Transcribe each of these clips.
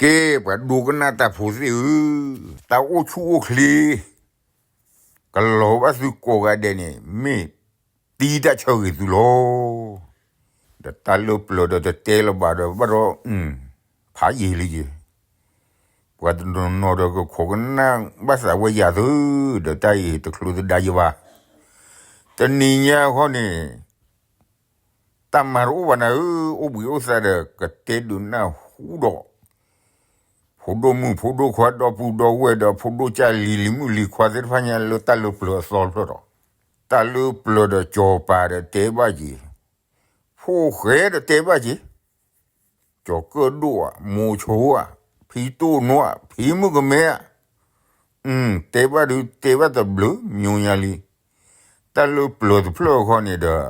ကဲ ပှၤဒိကနၣ်တၢ်ဖိသ့ၣ်ဧၢ, တၢ်အိၣ်ဆူၣ်အိၣ်ချ့ ကလီၤဘၣ်သုကိးဂၤဒဲးန့ၣ် မ့ၢ်တံတၢ်ဆၢဂ့ၤသုလီၤ. ဒီးတၢ်လၢပျၢၤဒီးတတဲလၢၤဘၣ်ဒီး ဘၣ်ဒီး ဖးယံာ်လံယံာ်, ပှၤတနီၤနီၤဒီးကခိးကနၣ်ဘၣ်သးဝဲယၤသု, ဒီးတၢ်အံၤတချုးသဒါယဘၣ်. တနံၤညါဃီန့ၣ် တၢ်မၤတအိၣ်ဘၣ်နၤဧၢ, အိၣ်ဘှံးအိၣ်သါဒီးကတဲဒုးနၢ်ဟူဒီး ဖိဒိၣ်မုၣ်ဖိဒိၣ်ခွါ ဒီပုၢ်ဒီဝဲၢ်ဒီး ဖိဒိၣ်ကၢ်လံၤ လံၤမုၣ်လံၤခွါသ့ၣ်တဖၣ်ညါလၢတၢ်လၢပျၢၤအသီတဖျၢၣ်ဒီး, တၢ်လၢပျၢၤဒီးကၠီၤပၤဒီးတဲဘၣ်က့ၤ, ဖိၣ်ဃဲဒီးတဲဘၣ်က့ၤ, ကၠီၤကၢၣ်ဒိၣ်ဧါ, မိၤဆိဧါ, ဖံတိၣ်နိဧါ, ဖံမုၣ်ကမဲဧါ, တဲဘၣ်ဒုးတဲဘၣ်တဘျုးမိညါလံ. တၢ်လၢပျၢၤတဖျၢၣ်အခီန့ၣ်ဒီး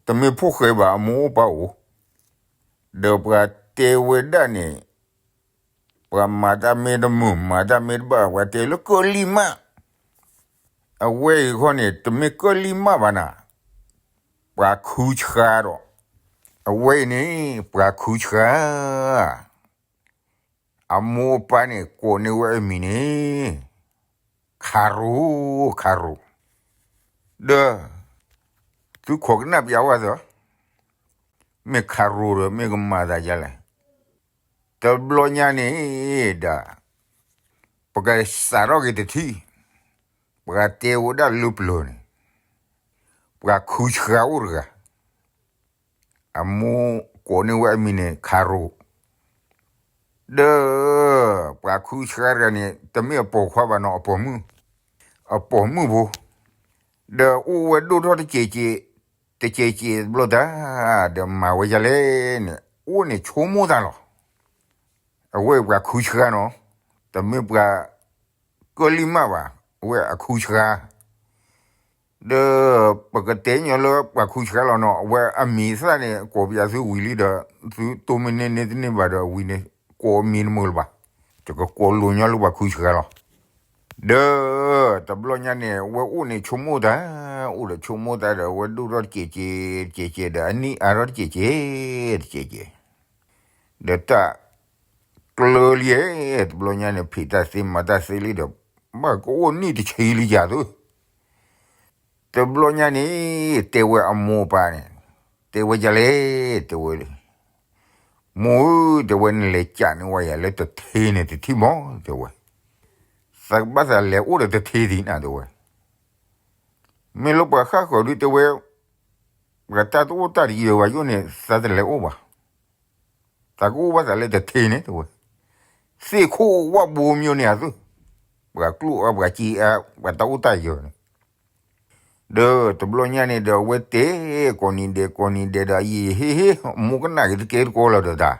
တမ့ၢ်ဖိၣ်ဃဲဘၣ် အမိၢ်အိၣ်ပၢ်အိၣ်, ဒီးပှၤတဲဝဲဒၣ်န့ၣ် ပှၤမၤတၢ်မ့ၢ်တမုာ် မၤတၢ်မ့ၢ်တဘၣ် ပှၤတဲလၢကၢၣ်လံၢ်မး, အဝဲအံၤဃီန့ၣ် တမ့ၢ်ကၢၣ်လံၢ်မးဘၣ်နၤ, ပှၤခုဆှါဒီး, အဝဲအံၤန့ၣ် ပှၤခုဆှါ အမိၢ်အပၢ်န့ၣ် ကိးန့ၢ်ဝဲအမံၤန့ၣ် ခးရိၣ်, ခးရိၣ်, ဒီး သုခိးကနၣ်ပျးဝဲသၢ, မ့ၢ်ခးရိၣ်ဒီးမ့ၢ်ကမၤသးဒ်လဲၣ်. တဘျီညါန့ၣ်ဒီး ပကစးထီၣ်က့ၤတထံၣ်, ပှၤတဲဝဲဒၣ်လၢပျၢၤန့ၣ် ပှၤခုဆှါအိၣ်တဂၤ, အမိၢ်ကိးန့ၢ်ဝဲအမံၤန့ၣ် ခးရိၣ်, ဒီး ပှၤခုဆှါတဂၤန့ၣ် တမ့ၢ်အပိာ်ခွါဘၣ်နီၤ အပိာ်မုၣ်, အပိာ်မုၣ်ဖိ, ဒီးအိၣ်ဝဲဒိၣ်ထီၣ်တစဲးစဲး, တစဲးစဲးတဘျီတၢ်, ဒီးမၤဝဲဒ်လဲၣ်န့ၣ် အိၣ်န့ၣ်ဆိကမိၣ်တၢ်လီၤ. အဝဲပှၤခုဆှါနီၤ, တမ့ၢ်ပှၤကၢၣ်လံၢ်မးဘၣ်, အဝဲအခုဆှါ ဒီးပကတဲညီလၢပှၤခုဆှါလီၤနီၤ, အဝဲအမံၤသၣ်န့ၣ် ကိးပျးသုဝံၤလံဒီး သုတိၢ်မ့ၢ်န့ၢ်န့ၢ်တန့ၢ်ဘၣ်ဒီးဝံၤန့ၣ် ကိးမံၤတမုာ်လၢၤဘၣ်, ယကကိးလိာ်ညီလၢပှၤခုဆှါလီၤ. ဒီးတဘျီညါန့ၣ် အဝဲအိၣ်န့ၣ်ဆိကမိၣ်တၢ်, အိၣ်ဒီးဆိကမိၣ်တၢ်ဒီး အဝဲဒိၣ်ထီၣ်တစဲးစဲး, တစဲးစဲးဒီး အနံၣ်အါထီၣ်တစဲးစဲး, တစဲးစဲး ဒီးတၢ်ကျၢၤလံ, တဘျီညါန့ၣ် ဖံးတၢ်သ့မၤတၢ်သ့လံဒီး ဘၣ်ကအိၣ်နံၣ်တဆံလံယၤသု, တဘျီညါန့ၣ် တဲဝဲအမိၢ်အပၢ်န့ၣ်, တဲဝဲဒ်လဲၣ်, တဲဝဲ, မိၢ်ဧၢ, တဲဝဲ နလဲၤကးန့ၢ်ဝဲယၤလၢတထ့န့ၣ်တထံၣ်မး, တဲဝဲ, သးဘၣ်သးလဲၤအိၣ်ဒီးတထ့ဒံးနၤ တဲဝဲ, မ့ၢ်လၢပှၤဃၣ်ဃၢၤဒုး တဲဝဲ, ပှၤတၢ်တအိၣ်တၢ်တယၢၤဘၣ်ယိၣ်န့ၣ် သးတလဲၤအိၣ်ဘၣ် သးကအိၣ်ဘၣ်သးလၢတထ့န့ၣ် တဲဝဲ, သ့ၣ်ခိၣ်ဝၣ်ဘိမၠိန့ၣ်အသု, ပှၤကျိၣ်အါ ပှၤစ့အါ ပှၤတၢ်အိၣ်တၢ်ယၢၤန့ၣ်, ဒီးတဘျီညါန့ၣ်ဒီး အဝဲတဲကိးနံၤဒဲး ကိးနံၤဒဲးဒီး ယဟ့ၣ်ဟ့ၣ် မိၢ်ကနၣ်က့ၤတကဲတကိးလီၤဒီးတၢ်,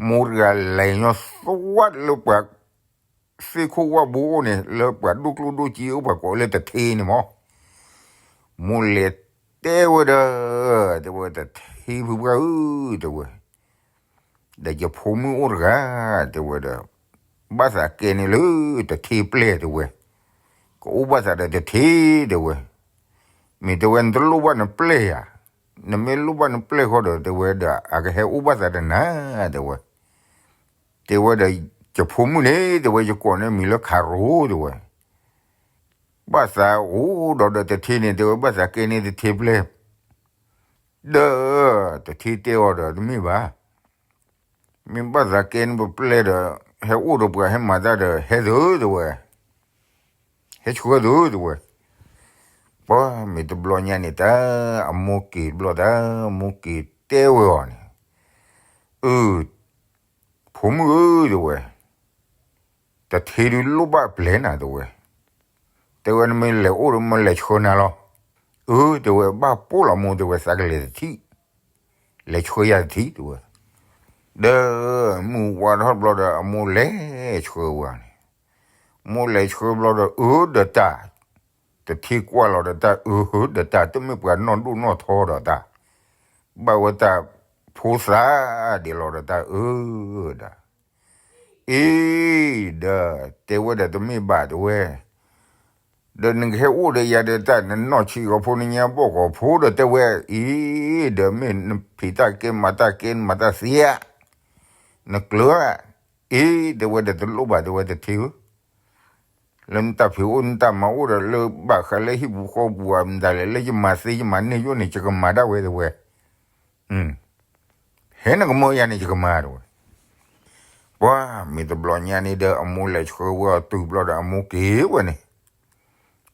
မိၢ်တဂၤလဲၤညီသွၣ်လၢပှၤ သ့ၣ်ခိၣ်ဝၣ်ဘိအိၣ်န့ၣ် လၢပှၤဒိၣ်ကျိၣ်ဒိၣ်စ့အိၣ် ပှၤကိးလၢတထ့န့ၣ်မး, မိၢ်လဲၤတဲဝဲဒီး, တဲဝဲ တထ့ဖုပှၢ်ဧၢ, တဲဝဲ, ဒီးယဖိမုၣ်အိၣ်တဂၤ, တဲဝဲဒီး, ဘၣ်သးကဲန့ၣ်လၢတထ့ပျဲၢ် တဲဝဲ, ကအိၣ်ဘၣ်သးဒီးတထ့ တဲဝဲ, မ့ၢ်တဲဝဲ နတလိၣ်ဘၣ်နပျဲၢ်ဧါ, နမ့ၢ်လိၣ်ဘၣ်နပျဲၢ်ဃီဒီး တဲဝဲဒီး အကဟဲအိၣ်ဘၣ်သးဒီးနၤ တဲဝဲ, တဲဝဲဒီး ယဖိမုၣ်န့ၣ် တဲဝဲ ယကိးန့ၢ်မံၤလၢခးရိၣ် တဲဝဲ, ဘၣ်သးအိၣ်ဒီးဒီးတထ့န့ၣ် တဲဝဲ ဘၣ်သးကဲန့ၣ်တထ့ပျဲၢ်, ဒီးတထ့တဲအီၤဒီး တမ့ၢ်ဘၣ်, မ့ၢ်ဘၣ်သးကဲန့ၣ်ပပျဲၢ်ဒီး ဟဲအိၣ်ဒီးပှၤဟဲမၤတၢ်ဒီး ဟဲသု တဲဝဲ, ဟဲဆှၢသု တဲဝဲ, ပှၤမ့ၢ်တဘျီညါန့ၣ်တၢ် အမိၢ်က့ၤတဘျီတၢ် အမိၢ်က့ၤတဲဝဲအီၤန့ၣ်, အၢ ဖိမုၣ်ဧၢ တဲဝဲ, တထ့ဒုးလိၣ်ဘၣ်ပျဲၢ်နၤ တဲဝဲ, တဲဝဲ နမ့ၢ်လဲၤအိၣ်ဒီး မ့ၢ်လဲၤဆှၢနၤလီၤ, အၢ တဲဝဲ ဘၣ်ပိၢ်လီၤမိၢ် တဲဝဲ သးကလဲၤတထံၣ်, လဲၤဆှၢယၤတထံၣ် တဲဝဲ, ဒီးမုၢ်ဝါထီၣ်တဘျီဒီး အမိၢ်လဲၤဆှၢဝဲန့ၣ်, မိၢ်လဲၤဆှၢဘျီဒီး အၢ ဒီးတၢ် တထ့ကွၢ်လီၤဒီးတၢ် အၢ ဒီးတၢ်တမ့ၢ်ပှၤနီၢ်ဒိၣ်နီၢ်ထီဒီးတၢ်, ဘၣ်ဝဲတၢ်ဖိသၣ်ဒဲးလီၤဒီးတၢ် အၢ ဒီး အ့ ဒီးတဲဝဲဒီး တမ့ၢ်ဘၣ် တဲဝဲ, ဒီးနကဟဲအိၣ်ဒီးယၤဒီးတၢ် နနီၢ်ဆံးဂီၤဖိ နညါဘီၣ်ဂီၤဖိဒီး တဲဝဲ အ့ ဒီးမ့ၢ်နဖံးတၢ်ကဲ မၤတၢ်ကဲ နမၤတၢ်သ့ဧါ, နကျၢၤဧါ. အ့ တဲဝဲဒီး တလိၣ်ဘၣ် တဲဝဲ တထံဧၢ, လၢနတၢ်ဖံးအိၣ်နတၢ်မၤအိၣ်ဒီး လၢဘၣ်ဃးလၢဟံၣ်ပူၤဃီပူၤဧါ မတၤလဲၣ်, လၢယမၤသ့ယမၤန့ၢ်ယိၣ်န့ၣ် ယကမၤဒၣ်ဝဲ တဲဝဲ. ဟဲနကမၢယၤန့ၣ် ယကမၤ တဲဝဲ. ပှၤမ့ၢ်တဘျီညါန့ၣ်ဒီး အမိၢ်လဲၤဆှၢဝဲအီၤတုၤဘျီဒီး အမိၢ်က့ၤဝဲန့ၣ်,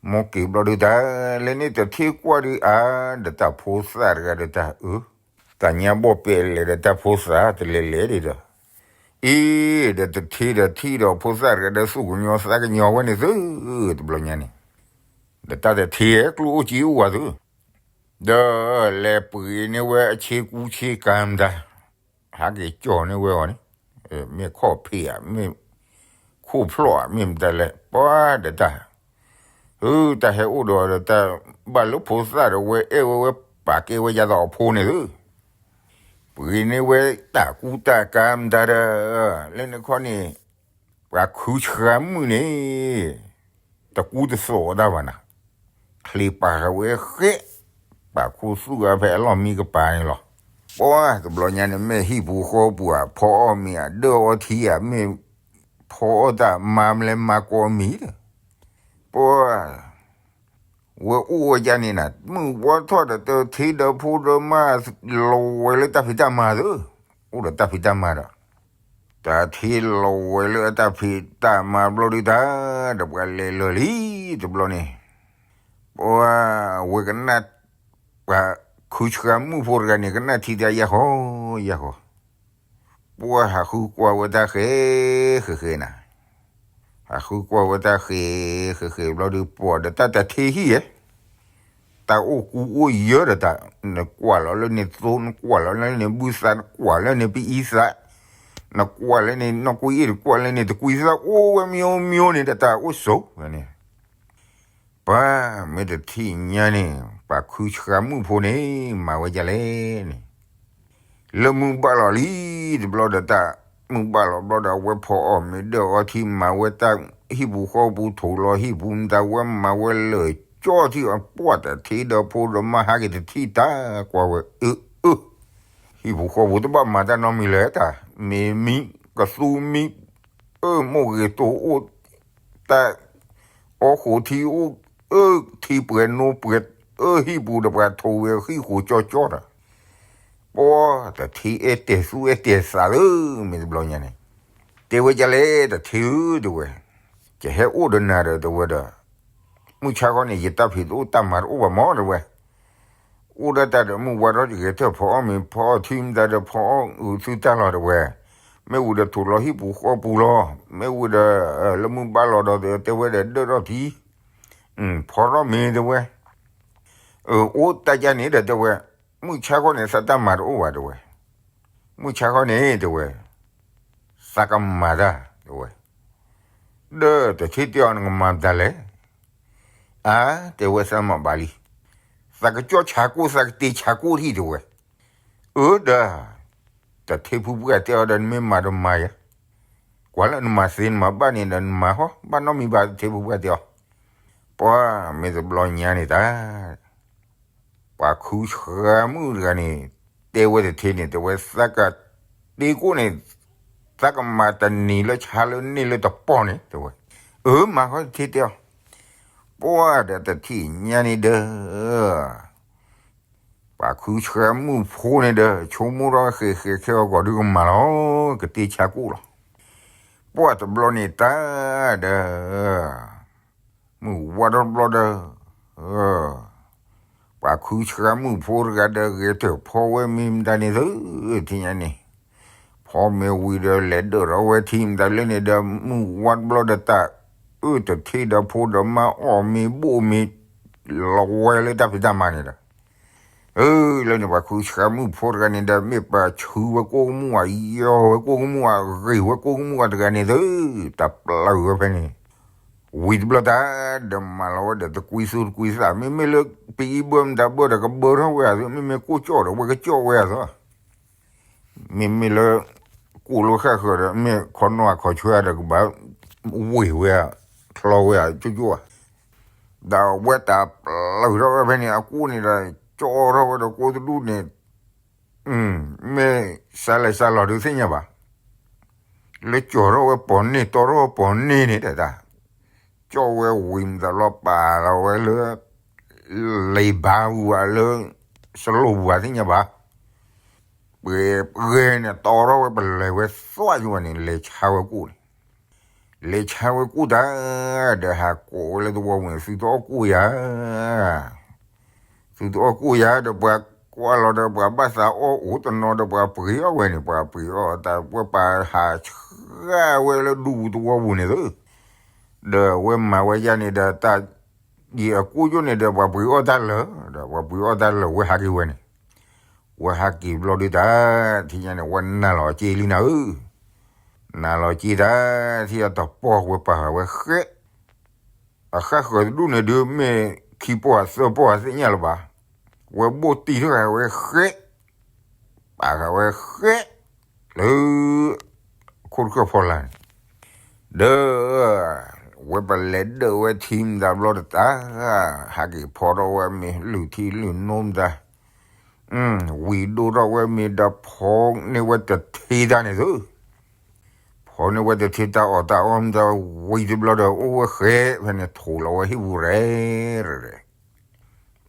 မိၢ်က့ၤဘျီဒုးတၢ် လၢန့ၣ်တထံကွၢ်ဒုးအါ, ဒီးတၢ်ဖိသၣ်တဂၤဒီးတၢ်အၢ, တၢ်ညါဘီၣ်ပဲလဲၤဒီးတၢ်ဖိသၣ်တလဲၤလဲၤဒံးဒီး, အ့ ဒီးတထံဒီးထံဒီးဖိသၣ်တဂၤဒီးသူၣ်ကညီသးကညီဝဲန့ၣ်သု, တဘျီညါန့ၣ်, ဒီးတၢ်တထံကျိၣ်အိၣ်ကံအိၣ်ဝဲသု, ဒီးလဲၤပှ့ၤန့ၢ်ဝဲအဆ့ကူဆ့ကၤမတၤ ဟးက့ၤကၠီၣ်န့ၢ်ဝဲအီၤန့ၣ်, မ့ၢ်ခီၣ်ဖံးဧါ, မ့ၢ်ခိၣ်ဖျီၣ်ဧါ, မ့ၢ်မတၤလဲၣ်, ပှၤဒီးတၢ်, အၢ တၢ်ဟဲအိၣ်ဒီးဒီးတၢ်ဘၣ်လၢဖိသၣ်ဒီးဝဲအဲၣ်ဝဲဝဲပာ်ကဲဝဲယၤသးအီၤဖိန့ၣ်သု, ပှ့ၤန့ၢ်ဝဲတၢ်ကူတၢ်ကၤမတၤဒီး, လၢန့ၣ်ခီန့ၣ်, ပှၤခုဆှါမုၣ်န့ၣ် တကူတသိးတၢ်ဘၣ်နၤ, ချံးပာ်ဃာ်ဝဲဃဲ, ပာ်ခူသူၣ်အါဖဲအလီၢ်မံကပၤန့ၣ်လီၤ. ပှၤတဘျီညါန့ၣ် မ့ၢ်ဟံၣ်ပူၤဃီပူၤဧါ, ဖီအီၣ်မ့ၤဧါ, ဒၢၣ်အီထံဧါ, မ့ၢ်ဖီအီၣ်တၢ်မၤမလဲၤမၤကိးမံၤဒီး, ပှၤ ဝဲအိၣ်ဝဲဒ်န့ၣ်နၤ, မုၢ်ဝါထီၣ်ဒီးတထံဒီးဖိဒီးမါ လီၤဝဲလၢတၢ်ဖံးတၢ်မၤသု, အိၣ်ဒီးတၢ်ဖံးတၢ်မၤဒီး, တၢ်ထံလီၤဝဲလၢအတၢ်ဖံးတၢ်မၤဘျီဒုးတၢ်, ဒီးပှၤလဲၤလၢာ်လံ, တဘျီန့ၣ်, ပှၤဝဲကနၣ်, ပှၤခုဆှါမုၣ်ဖိတဂၤန့ၣ် ကနၣ်ထံတၢ်ယၢ်ဃီ, ယၢ်ဃီ ပှၤဟးဃုကွၢ်ဝဲတၢ်ဃဲ, ဃဲဃဲနၤ, ဟးဃုကွၢ်ဝဲတၢ်ဃဲ, ဃဲဃဲဘျီဒုးပှၤဒီးတၢ်တထံဟံၣ်ဧဲ, တၢ်အိၣ်ကူအိၣ်ယၢၤဒီးတၢ်, နကွၢ်လီၤလၢန့ၣ်သိ, နကွၢ်လီၤလၢန့ၣ်ဘုသး, နကွၢ်လၢန့ၣ်ပအံသး, နကွၢ်လၢန့ၣ်နီၢ်ကွံအ့ၣ်, နကွၢ်လၢန့ၣ်တကွံသး, အိၣ်ဝဲမံၤမံၤန့ၣ်ဒီးတၢ်အိၣ်ဆိးန့ၣ် ပှၤမ့ၢ်တထံၣ်ညါန့ၣ် ပှၤခုဆှါမုၣ်ဖိန့ၣ် မၤဝဲဒ်လဲၣ်န့ၣ်, လၢမုၢ်ဘၣ်လီၤလံတဘျီဒီးတၢ်, မုၢ်ဘၣ်လီၤဘျီဒီး အဝဲဖီအီၣ်မ့ၤဒၢၣ်အီထံမၤဝဲတၢ်, ဟံၣ်ပူၤဃီပူၤထိၣ်လီၤဟံၣ်ပူၤမတၤဝဲမၤဝဲလၢာ်ကၠီထံအပှၢ်တၢ်ထံဒီးဖိဒီးမါဟးက့ၤတထံၣ်တၢ်ကွၢ်ဝဲအၢအၢ ဟံၣ်ပူၤဃီပူၤတဘၣ်မၤတၢ်နီတမံၤလၢၤတၢ်, မ့ၤမံ, ကသူမံ, အၢ မိၢ်ဂ့ၤတိၤအိၣ်, တၢ်အီၣ်ဃိးထံအိၣ်, အၢ ထံပှဲၤနိပှဲၤ, အၢ ဟံၣ်ပူၤဒီးပှၤထိၣ်ဝဲဟံၣ်ဃိးကၠီကၠီတၢ်, ပှၤတထံအဲၣ်တဲာ်သူအဲၣ်တဲာ်သးလၢ မ့ၢ်တဘျီညါန့ၣ်, တဲဝဲဒ်လဲၣ်တထံဧၢ တဲဝဲ, ကဟဲအိၣ်ဒီးနၤဒီး တဲဝဲဒီး မုၢ်ဆါခီန့ၣ် ယတၢ်ဖံးတအိၣ်တၢ်မၤတအိၣ်ဘၣ်မၢ တဲဝဲ, အိၣ်ဒၣ်တၢ်ဒီးမုၢ်ဝါထီၣ်ယဂဲၤထၢၣ်ဖီအီၣ်မ့ၤဖီအီၣ်ထံမတၤဒီးဖီအီၣ်အုးသုတၢ်လီၤ တဲဝဲ, မ့ၢ်ဝံၤဒီးထိၣ်လီၤဟံၣ်ပူၤဃီပူၤလီၤ, မ့ၢ်ဝံၤဒီး လၢမုၢ်ဘၣ်လီၤဒီးတဲဝဲဒီးဒၢၣ်ထီၣ်ထံ, ဖီထီၣ်မ့ၤ တဲဝဲ, အိၣ်တၢ်ယါန့ၣ်ဒီးတဲဝဲ, မုၢ်ဆါခီန့ၣ် သးတၢ်မၤတအိၣ်ဘၣ် တဲဝဲ, မုၢ်ဆါခီန့ၣ် တဲဝဲ, သးကမၤတၢ် တဲဝဲ, ဒီးတထံတဲအီၤနကမၤမတၤလဲၣ်, အါ တဲဝဲသးမၤဘၣ်လံ, သးကကၠီၣ်ဆါကိၣ် သးကတ့ဆါကိၣ်ထံၣ် တဲဝဲ, အၢ ဒီး တထံဖုပှၢ်တဲအီၤဒီးနမ့ၢ်မၤဒီးမၤယၤ, ကွၢ်လၢနမၤသ့နမၤဘၣ်န့ၣ်ဒီးနမၤဟီ ဘၣ်နီတမံၤဘၣ် တထံဖုပှၢ်တဲအီၤ, ပှၤမ့ၢ်တဘျီညါန့ၣ်တၢ် ပှၤခုဆှါမုၣ်တဂၤန့ၣ် တဲဝဲတထံန့ၣ် တဲဝဲ သးကတ့ကိၣ်န့ၣ် သးကမၤတနံၤလၢဆါလၢန့ၢ်လၢတပီၢ်န့ၣ် တဲဝဲ, အၢ မၤဃီတထံတဲအီၤ, ပှၤဒီးတထံၣ်ညါန့ၣ်ဒီး ပှၤခုဆှါမုၣ်ဖိန့ၣ်ဒီး ဆိကမိၣ်ထီၣ်ဃဲၤဃဲၤခဲအီၤကီးဒုကမၤလီၤ ကတ့ဆါကိၣ်လီၤ, ပှၤတဘျီန့ၣ်တၢ်ဒီး မုၢ်ဝါထီၣ်တဘျီဒီး ပှၤခုဆှါမုၣ်ဖိတဂၤဒီး ဂဲၤထၢၣ်ဖီဝဲမ့ၤမတၤန့ၣ်သု, ထံၣ်ညါန့ၣ်, ဖီမ့ၤဝံၤဒီးလဲၤဒၢၣ်ထီၣ်ဝဲထံမတၤလၢန့ၣ်ဒီး မုၢ်ဝါတဘျီဒီးတၢ်, အၢတထံဒီးဖိဒီးမါအီၣ်မ့ၤဘိၣ်မ့ၤ လီၤဝဲလၢတၢ်ဖံးတၢ်မၤန့ၣ်ဒီး အၢ လၢန့ၣ်ပှၤခုဆှါမုၣ်ဖိတဂၤန့ၣ်ဒီး မ့ၢ်ပာ်ဆူဝဲကိၣ်ကမူၣ်ဧါ, ယီၤဝဲကိၣ်ကမူၣ်ဧါ, ဂ့ၤဝဲကိၣ်ကမူၣ်ဧါတဂၤန့ၣ်သု, တၢ်ပျၢ်ဝဲဖဲန့ၣ်, ဝံၤတဘျီတၢ်ဒီးမၤလီၤဝဲဒီးတကွံသူတကွံသး, မ့မ့ၢ်လၢပအံၤဘၢမတၤဘၢဒီး ကဘၢထီၣ်ဝဲဧါသၢ, မ့မ့ၢ်ကိၣ်ကၠီၣ်ဒီး ဝဲကကၠီၣ်ဝဲဧါသၢ မ့မ့ၢ်လၢ ကိၣ်လၢဃၣ်ဃၢၤဒီး မ့ၢ်ခီနီၢ်အခီၣ်ဆွဲဒီး ကဘၣ်ဝ့ၢ်ဝဲဧါ, ချီဝဲဧါ ကၠိကၠိဧါ, ဒီးအဝဲတၢ်ပျၢ်ထီၣ်ဝဲဖဲန့ၣ် အကိၣ်န့ၣ်ဒီး ကၠီထီၣ်ဝဲဒီးကိၣ်တဒူၣ်န့ၣ်, မ့ၢ်စးလဲၤစးလီၤဒုးသ့ၣ်ညါဘၣ်, လၢကၠီၤထီၣ်ဝဲပိာ်န့ၢ် တီထီၣ်ဝဲပိာ်န့ၢ်န့ၣ်တၢ်, ကၠီၣ်ဝဲဝံၤမတၤဘျီ ပာ်လီၤဝဲလၢ လံာ်ဘါပူၤဘၣ်လၢ စလိၣ်ပူၤဘၣ်သ့ၣ်ညါဘၣ်. ပှဲၤပှဲၤန့ၣ် တီထီၣ်ဝဲ ပလဲၤဝဲသွၣ်ယိဝဲန့ၣ် လဲၤဆါဝဲကိၣ်န့ၣ်, လဲၤဆါဝဲကိၣ်တၢ်, ဒီးဟးကိးဝဲလၢသဝီပူၤန့ၣ် သုတအီၣ်ကိၣ်ယၤ သုတအီၣ်ကိၣ်ယၤဒီး ပှၤကွၢ်လီၤဒီး ပှၤဘၣ်သးအီၣ်အိၣ်တနီၤဒီး ပှၤပှ့ၤအီၣ်ဝဲန့ၣ်, ပှၤပှ့ၤအီၣ်တၢ် ဝဲပာ်ဟးဆှၣ်ဝဲလၢဒူပူၤသဝီပူၤန့ၣ်သု, ဒီးဝဲမၤဝဲယါန့ၣ်ဒီး တၢ်ယံာ်အကိၣ်ယိၣ်န့ၣ်ဒီး ပှၤပှ့ၤအီၣ်တၢ်လၢာ်, ဒီးပှၤပှ့ၤအီၣ်တၢ်လၢာ် ဝဲဟးက့ၤဝဲန့ၣ်, ဝဲဟးက့ၤဘျီဒုးတၢ်, ထံၣ်ညါန့ၣ် ဝဲနၤလီၤက့ၤလံနၤဧၢ, နၤလီၤက့ၤတၢ်, ထံၣ်အတပီၢ် ဝဲပာ်ဃာ်ဝဲဃဲး အဃၣ်ဃၢၤတဒူၣ်န့ၣ်ဒုး မ့ၢ်ခံပီၢ်သၢပီၢ်သ့ၣ်ညါလၢၤဘၣ်, ဝဲဘိၣ်တံၢ်ထီၣ်ဃာ်ဝဲဃဲး, ပာ်ဃာ်ဝဲဃဲး, လၢ ခိၣ်တခၢၣ်ဖီလာ်န့ၣ်, ဒီး ဝဲပလဲၤဒၢးဝဲထံမတၤဘျီတတၢ်, ဟးက့ၤဖီထီၣ်ဝဲမ့ၢ်လုၢ်ထံလုၢ်နိမတၤ, ဝံၤဒိၣ်ထီၣ်ဝဲမ့ၢ်ဒီး ဖီန့ၢ်ဝဲတထ့တၢ်န့ၣ်သု, ဖီန့ၢ်ဝဲတထ့တၢ်အီၣ်တၢ်အီမတၤ ဝံၤတဘျီဒီး အိၣ်ဝဲဃဲးဖဲန့ၣ် ထိးလီၤဝဲဟံၣ်ပူၤရဲၣ်ရဲၣ်,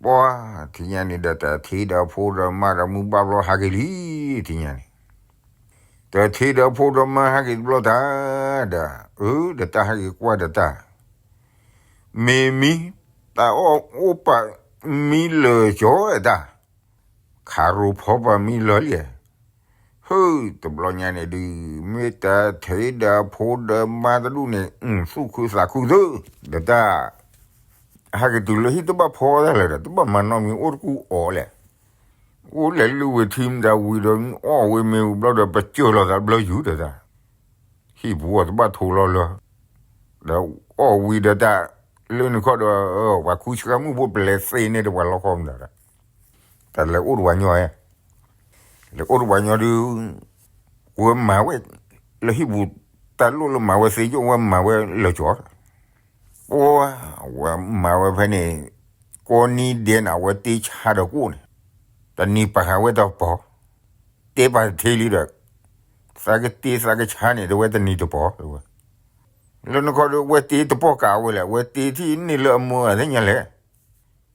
ပှၤ ထံၣ်ညါန့ၣ်ဒီး တထ့ဒီးဖိဒီးမါဒီးမုၢ်ဘၣ်ဘျီဟးက့ၤလံ, ထံၣ်ညါန့ၣ် တထ့ဒီးဖိဒီးမါဟးက့ၤတဘျီတၢ်, ဒီး အၢ ဒီးတၢ်ဟးက့ၤကွၢ်ဒီးတၢ်, မ့ၢ်မံ, တၢ်အီၣ်အိၣ်ပာ်မံလၢာ်ကၠီတၢ်, ခးရိဖီပာ်မံလၢာ်လံ, ဟုၣ် တဘျီညါန့ၣ်ဒုး မ့ၢ်တထ့ဒီးဖိဒီးမါတဒူၣ်န့ၣ် သူၣ်ခုသးခုသု, ဒီးတၢ် ဟဲက့ၤတုၤလၢဟံၣ် တဘၣ်ဖီတၢ်လၢၤဒီး တဘၣ်မၤနီတမံၤ အိၣ်တကူၣ်အီၣ်လဲၣ်, အိၣ်လဲၤလုၢ်ဝဲထံမတၤဝံၤဒီး အီၣ်ဝဲမ့ၤဝံၤဘျီဒီး ပစၢၢ်လီၤသးဘျၢယူၤဒီးတၢ်, ဟံၣ်ပူၤအီၤတဘၣ်ထိးလီၤလၢၤ, ဒီးအီၣ်ဝံၤဒီးတၢ်, လၢနခီဒီး ပှၤခူဆှၢမုၣ်ဖိ ပလဲၤသ့န့ၢ်ဒီးပှၤလီခီမတၤဒီး, တၢ်လဲၤအိၣ်တဝၤညီ, လဲၤအိၣ်တဝၤညီဒုး ဝဲမၤဝဲ လၢဟံၣ်ပူၤ တၢ်လိၣ်လၢမၤဝဲသ့ကၠိၣ် ဝဲမၤဝဲလၢာ်ကၠီ, ပှၤ ဝဲမၤဝဲဖဲန့ၣ် ကိးနံၤဒဲးန့ၣ် အဝဲတ့ဆါဒီးကိၣ်န့ၣ်, တနံၤပာ်ဃာ်ဝဲတပီၢ်, တ့ပာ်တထ့လံဒီး သးကတ့သးကဆါန့ၣ် တဝဲတနံၤတပီၢ်ဝဲ, လၢနခီဒီး ဝဲတ့တပီၢ်ကးဝဲလဲၣ်, ဝဲတ့ထံၣ်န့ၢ်လၢအမၢအသ့ၣ်ညါလဲၣ်,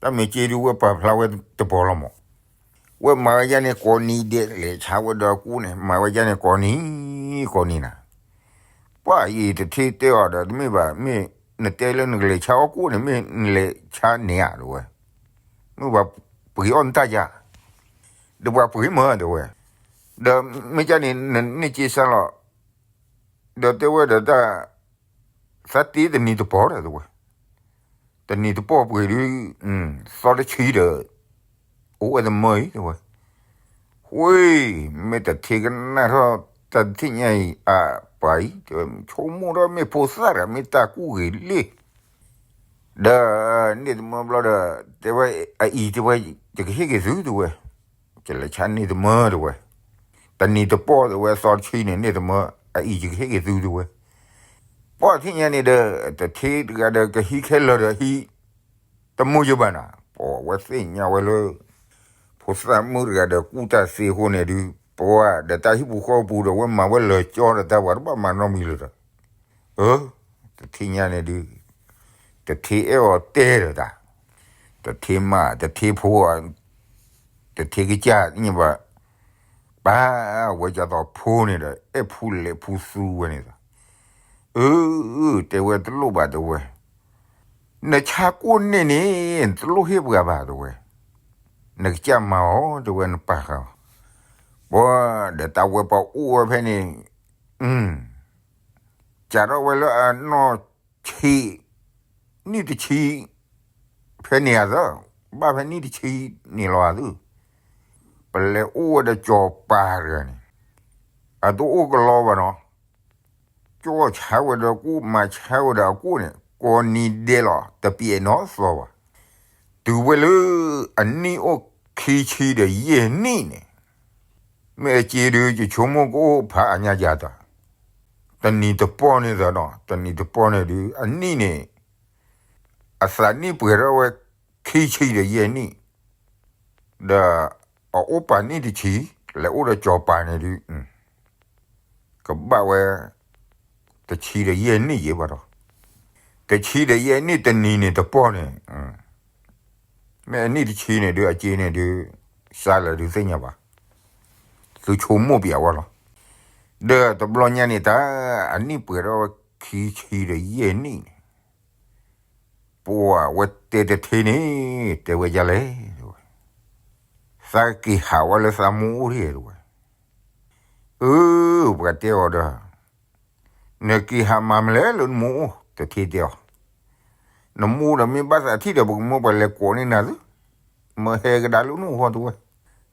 တၢ်မ့ၢ်က့ဒုး ဝဲပာ်ဖျါဝဲတပီၢ်လီၤမး, ဝဲမၤဝဲယါန့ၣ် ကိးနံၤဒဲး လဲၤဆါဝဲဒီးကိၣ်န့ၣ် မၤဝဲယါန့ၣ် ကိးနံၤ ကိးနံၤနၤ, ပှၤအံၤတထ့တဲအီၤဒီး တမ့ၢ်ဘၣ် မ့ၢ်နတဲလၢနကလဲၤဆါအီၣ်ကိၣ်န့ၣ် မ့ၢ်နလဲၤဆါန့ၢ်ဧါ တဲဝဲ, မ့ၢ်ပှၤပှ့ၤအီၣ်နတၢ်ယါ, ဒီးပှၤပှ့ၤမၢတဲဝဲ, ဒီးမ့ၢ်ကန့ၣ် နန့ၢ်က့စၢ်လီၤ, ဒီးတဲဝဲဒီးတၢ် သးတ့တနံၤတပီၢ်ဒီးတဲဝဲ, တနံၤတပီၢ်ပှ့ၤဒုး သီတဆံဒီး အိၣ်ဝဲတမၢအံၤတဲဝဲ, ဃ့ မ့ၢ်တထ့ကနၣ်ထီၣ်တၢ်တထ့ၣ်ညါအံၤ အပှၤအံၤတဲဝဲ ဆိကမိၣ်ထီၣ်မ့ၢ်ဖိသၣ်ဒီး မ့ၢ်တၢ်ကူၣ်ဂ့ၤလံ, ဒီးန့ၢ်တမၢဘျီဒီး တဲဝဲ အအံၤတဲဝဲ ယကဟ့ၣ်က့ၤသုတဲဝဲ, ယလဲၤဆါန့ၢ်တမၢတဲဝဲ, တနံၤတပီၢ်တဲဝဲ သီတဆံန့ၣ် န့ၢ်တမၢ အအံၤယကဟ့ၣ်က့ၤသုတဲဝဲ, ပှၤထံၣ်ညါန့ၣ်ဒီး တထ့တဂၤဒီးကဟံးခဲလၢာ်ဒီးဟံး တမုာ်ယဘၣ်နၤ, ပှၤဝဲသ့ၣ်ညါဝဲလၢ ဖိသၣ်မုၣ်တဂၤဒီးကူၣ်တၢ်သ့အဃိန့ၣ်ဒုး ပှၤဒီးတၢ်ဟံၣ်ပူၤဃီပူၤဒီး ဝဲမၤဝဲလၢာ်ကၠီဒီးတၢ် ပှၤတဘၣ်မၤနီတမံၤလၢၤဒီး, အၢ တထ့ညါန့ၣ်ဒုး တထ့အဲၣ်အီၤတဲဒီးတၢ်, တထ့မး တထ့ဖိ တထ့ကစၢ်သ့ၣ်ညါဘၣ်, ပၢ်ဝဲဒ်သိးဖိန့ၣ်ဒီး အဲၣ်ဖူလဲၤဖူသူဝဲန့ၣ်ဒီး, အၢ တဲဝဲတလိၣ်ဘၣ်တဲဝဲ, နဆါကိၣ်န့ၣ်န့ၣ် တလိၣ်ဟ့ၣ်ပှၤဘၣ်တဲဝဲ, နကစၢ်မၤအီၤတဲဝဲ နပာ်ဃာ်အီၤ, ပှၤဒီးတၢ်ဝဲပှၤအိၣ်ဝဲဖဲန့ၣ် စးထီၣ်ဝဲလၢအနီၢ်ဆံး နံၣ်တဆံ ဖဲန့ၣ်ဧါသၢ, ဘၣ်ဖဲနံၣ်တဆံန့ၣ်လီၤဧါသၢ, ပလဲၤအိၣ်ဝဲဒီးစီၤပၤတဂၤန့ၣ်, အတအိၣ်ကလီဘၣ်နီၤ, ကၠီၣ်ဆါဝဲဒီးကိၣ် မၤဆါဝဲဒီးအကိၣ်န့ၣ် ကိးနံၤဒဲးလီၤ တပျဲၢ်နီၢ်သီဘၣ်, တုၤဝဲလၢအနံၣ်အိၣ်ခံဆံဒီးယဲၢ်နံၣ်န့ၣ်, မ့ၢ်အက့ဒုး ယဆိကမိၣ်ကအိၣ်ဖးအါညါယၤတၢ်, တနံၤတပီၢ်န့ၣ်သၢနီၤ, တနံၤတပီၢ်န့ၣ်ဒုး အနံၣ်န့ၣ် အသးနံၣ်ပှဲၤထီၣ်ဝဲခံဆံဒီးယဲၢ်နံၣ်, ဒီးအအိၣ်ပာ်နံၣ်တဆံ, လဲၤအိၣ်ဒီးစီၤပၤန့ၣ်ဒုး ကဘၣ်ဝဲ တဆံဒီးယဲၢ်နံၣ်ယဲၢ်ဘၣ်ဒီး, တဆံဒီးယဲၢ်နံၣ်တနံၤန့ၣ်တပီၢ်န့ၣ်, မ့ၢ်အနံၣ်တဆံန့ၣ်ဒုးအစ့န့ၣ်ဒုး, စးလၢဒုးသ့ၣ်ညါဘၣ်, သုဆိကမိၣ်ပျးဝဲလီၤ. ဒီးတဘျီညါန့ၣ်တၢ်, အနံၣ်ပှဲၤထီၣ်ဝဲခံဆံဒီးယဲၢ်နံၣ်န့ၣ်, ပှၤဝဲတဲတထ့န့ၣ်, တဲဝဲဒ်လဲၣ်, တဲဝဲ, သးက့ၤဟးဝဲလၢသးမိၢ်အိၣ်ဒၣ် တဲဝဲ, အၢ, ပှၤတဲအီၤဒီး နက့ၤဟးမၤမနုၤလဲၣ်လၢနမိၢ်အိၣ်, တထ့တဲအီၤ, နမိၢ်ဒီးမ့ၢ်ဘၣ်သးထံၣ်ဒီး ပကမၢပှၤလဲၤကိးန့ၢ်နၤသု, မၢဟဲကဒါလၢနအိၣ်ဃီ တဲဝဲ,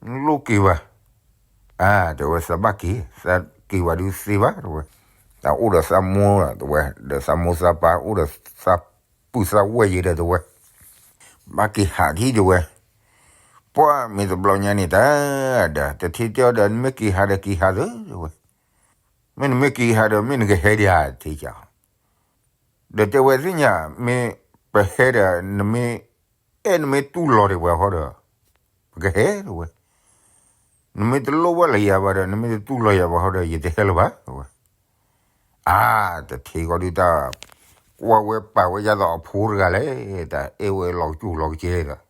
နလိၣ်က့ၤဘၣ်, အါ, တဲဝဲ သးဘၣ်က့ၤ, သးက့ၤဘၣ်ဒုးသ့ဘၣ် တဲဝဲ, သးအိၣ်ဒီးသးမိၢ်ဒီး တဲဝဲ, ဒီးသးမိၢ်သးပၢ်အိၣ်ဒီးသးပုၢ်သးဝဲၢ်ယဲဒီး တဲဝဲ, ဘၣ်က့ၤဟးထံၣ် တဲဝဲ, ပှၢ်မ့ၢ်တဘျီညါန့ၣ်တၢ်, ဒီးတထ့တဲအီၤဒီး နမ့ၢ်က့ၤဟးဒီးက့ၤဟးသၢ တဲဝဲ, မ့ၢ်နမ့ၢ်က့ၤဟးဒီး မ့ၢ်နကဟဲဒံးဧါ တထ့က, ဒီးတဲဝဲသ့ၣ်ညါ မ့ၢ်ပဟဲဒီး နမ့ၢ်အဲၣ်နမ့ၢ်တူၢ်လိာ်ဒံးပှၤဃီဒီး, ပကဟဲ တဲဝဲ, နမ့ၢ်တလိၣ်ဘၣ်လၢယၤဘၣ်ဒီး နမ့ၢ်တတူၢ်လိာ်ယၤဘၣ်ဃီဒီး ယတဟဲလၢၤဘၣ် တဲဝဲ, အါ, တထ့ဃီဒုးတၢ်, ကွၢ်ဝဲပာ်ဝဲဒ်သိးအဖိတဂၤလဲၣ်, တၢ်အဲၣ်ဝဲလီၤကစူၢ်လီၤကစဲဒီး,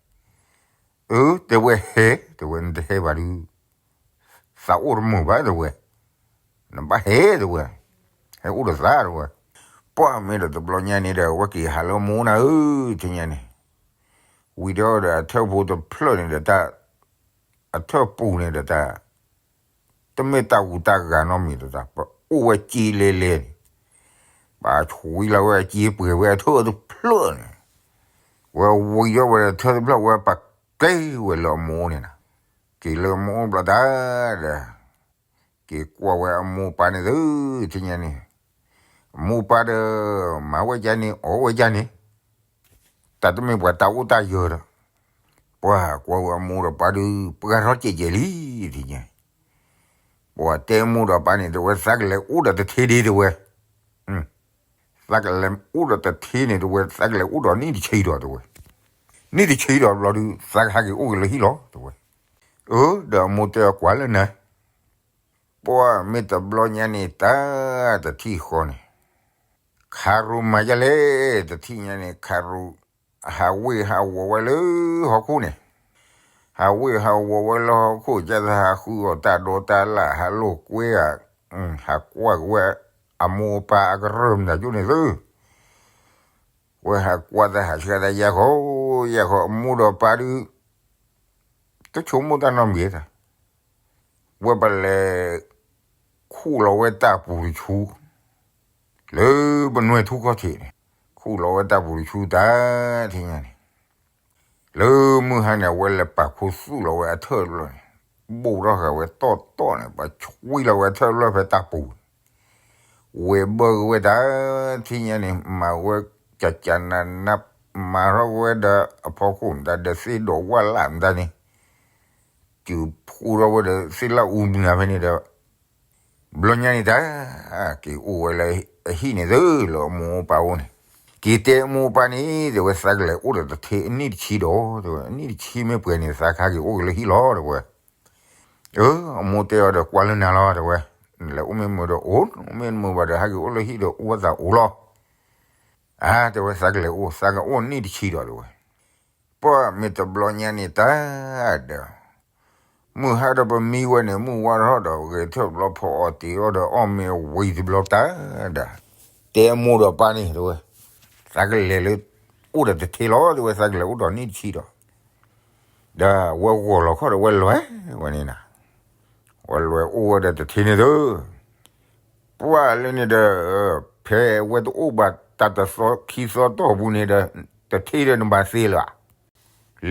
အၢ, တဲဝဲဟဲ, တဲဝဲ နတဟဲဘၣ်ဒုး သးအိၣ်တမုာ်ဘၣ် တဲဝဲ, နဘၣ်ဟဲ တဲဝဲ, ဟဲအိၣ်ဒီးသး တဲဝဲ, ပှၢ်မ့ၢ်ဒီးတဘျီညါန့ၣ်ဒီး အဝဲက့ၤဟးလၢအမိၢ်န့ၣ်ဧၢ, တထ့ညါန့ၣ်, ဝံၤဒီးဒီးအထၢၣ်ဖိတဖျၢၣ်န့ၣ်ဒီးတၢ်, အထၢၣ်ပူၤန့ၣ်ဒီးတၢ်, တမ့ၢ်တၢ်ဂူၤတၢ်ဂၤနီတမံၤဒီးတၢ်, ပအိၣ်ဝဲစ့လဲလဲန့ၣ်, ဘၣ်ဆှံလီၤဝဲအစ့ပှဲၤဝဲအထၢၣ်တဖျၢၣ်န့ၣ်, ဝဲဝံၤဒီးဝဲဒီးထၢၣ်တဖျၢၣ်ဝဲပာ်ကဲဝဲလၢအမိၢ်န့ၣ်နၤ, က့ၤလၢအမိၢ်ဘျီတၢ်ဒီး က့ၤကွၢ်ဝဲအမိၢ်ပၢ်န့ၣ်သု, တထ့ညါန့ၣ်, အမိၢ်ပၢ်ဒီး, မၤဝဲဒ်န့ၣ် အီၣ်ဝဲဒ်န့ၣ်, တၢ်တမ့ၢ်ပှၤတၢ်အိၣ်တၢ်ယၢၤဒီး, ပှၢ်ကွၢ်ဝဲအမိၢ်ဒီးပၢ်ဒုး ပှၢ်ထီၣ်ကဲးကဲးလံ, တထ့ညါန့ၣ်, ပှၢ်တဲအမိၢ်ဒီးပၢ်န့ၣ် တဲဝဲသးကလဲၤအိၣ်ဒီးတထ့ဒ့ တဲဝဲ, သးကလဲၤအိၣ်ဒီးတထ့န့ၣ် တဲဝဲ သးကလဲၤအိၣ်ဒီးနံၣ်တဆံဒီး တဲဝဲ, နံၣ်တဆံဒီးဘျီဒုး သးကဟးက့ၤအိၣ်က့ၤလၢဟံၣ်လီၤ တဲဝဲ, အၢ ဒီးအမိၢ်တဲအီၤကွၢ်လၢနၤ ပှၢ်မ့ၢ်တဘျီညါန့ၣ် တၢ်, တထံၣ်ဃီန့ၣ်, ခးရူၢ်မၤယလဲၣ်, တထံၣ်ညါန့ၣ် ခးရူၢ်, ဟးဝ့ၢ်ဟးဝီၤဝဲလၢဟီၣ်ခိၣ်န့ၣ်, ဟးဝ့ၢ်ဟးဝီၤဝဲလၢဟီၣ်ခိၣ် ကသးဟးဃုအီၣ်တၢ်ဒိးတၢ်လၣ် ဟးလိာ်ကွဲဧါ, ဟးကွၢ်က့ၤဝဲ, အမိၢ်အပၢ်အကရၢၢ်မတၤကၠိန့ၣ်သု ဝဲဟးကွၢ်သးဟးဆှၢသးယဲၢ်ဃီ, ယဲၢ်ဃီအမိၢ်ဒီးပၢ်ဒုး, တဆိကမိၣ်တၢ်နီတမံၤတၢ်, ဝဲပလဲၤ, ခူၣ်လီၤဝဲတၢ်ပူၤတဆူ, လၢပနွဲၢ်ထူၣ်ခီၣ်ထံးန့ၣ်, ခူၣ်လီၤဝဲတၢ်ပူၤတဆူတၢ်, ထံၣ်ညါန့ၣ်, လၢမုၢ်ဟါန့ၣ် အဝဲလဲၤပာ်ခူသူၣ်လီၤဝဲအထၢၣ်တဖျၢၣ်န့ၣ်, ဘိၣ်ထီၣ်ဃာ်ဝဲတီၢ်တီၢ်န့ၣ် ပှၤဆှံလီၤဝဲအထၢၣ်တဖျၢၣ်ဖဲတၢ်ပူၤ ဝဲၤဘၢက့ၤဝဲတၢ်, ထံၣ်ညါန့ၣ် မၤဝဲ, ကကနးနး, မၤထီၣ်ဝဲဒီးအဖီခိၣ်မတၤဒီးသ့ၣ်ဒိးဝၣ်လၢ်မတၤန့ၣ်, စူၤဖှိၣ်ထီၣ်ဝဲဒီးသ့ၣ်လၢအူမနၤဖဲန့ၣ်ဒီး, ဘျီညါန့ၣ်တၢ်, က့ၤအိၣ်ဝဲလၢအဟံၣ်န့ၣ်သုလၢအမိၢ်အပၢ်အိၣ်န့ၣ်, က့ၤတဲအမိၢ်အပၢ်န့ၣ် တဲဝဲသးကလဲၤအိၣ်ဒီးတထ့အနံၣ်တဆံဒီး, တဲဝဲအနံၣ်တဆံမ့ၢ်ပှဲၤန့ၣ် သးကဟးက့ၤအိၣ်က့ၤလၢဟံၣ်လီၤ တဲဝဲ အၢ အမိၢ်တဲအီၤဒီးကွၢ်လၢနၤလီၤ တဲဝဲ, နလဲၤအိၣ်မ့ၢ်မုာ်ဒီးအိၣ်, အိၣ်မ့ၢ်တမုာ်ဘၣ်ဒီးဟဲက့ၤအိၣ်လၢဟံၣ်ဒီးအိၣ်ဝဲသးအိၣ်လီၤ. အါ တဲဝဲသးကလဲၤအိၣ် သးကအီၣ်နံၣ်တဆံဒီး တဲဝဲ, ပှၢ်မ့ၢ်တဘျီညါန့ၣ်တၢ်ဒီး, မုၢ်ဟါဒီးပမံဝဲန့ၣ် မုၢ်ဝါထီၣ်ဒီးဂဲၤထၢၣ်ဘျီဖီအီၤတ့ၤအီၤဒီးအီၣ်မ့ၤဝံၤတဘျီတၢ်, ဒီး, တဲအမိၢ်ဒီးပၢ်န့ၣ် တဲဝဲ, သးကလဲၤလၢ, အိၣ်ဒီးတထ့လီၤ တဲဝဲ သးကလဲၤအိၣ်ဒီးနံၣ်တဆံဒီး ဒီးဝဲဂီၤလီၤခီၣ်ဒီးဝဲလဲၤဝဲန့ၣ်နၤ, ဝဲလဲၤအိၣ်ဝဲဒီးတထ့န့ၣ်သု, ပှၢ်လၢန့ၣ်ဒီး, ဖဲဝဲတအိၣ်ဘၣ်တၢ်တသီခံသီတီၢ်ပူၤန့ၣ်ဒီး, တထ့ဒီးနဘၣ်သ့လၢၤဧါ,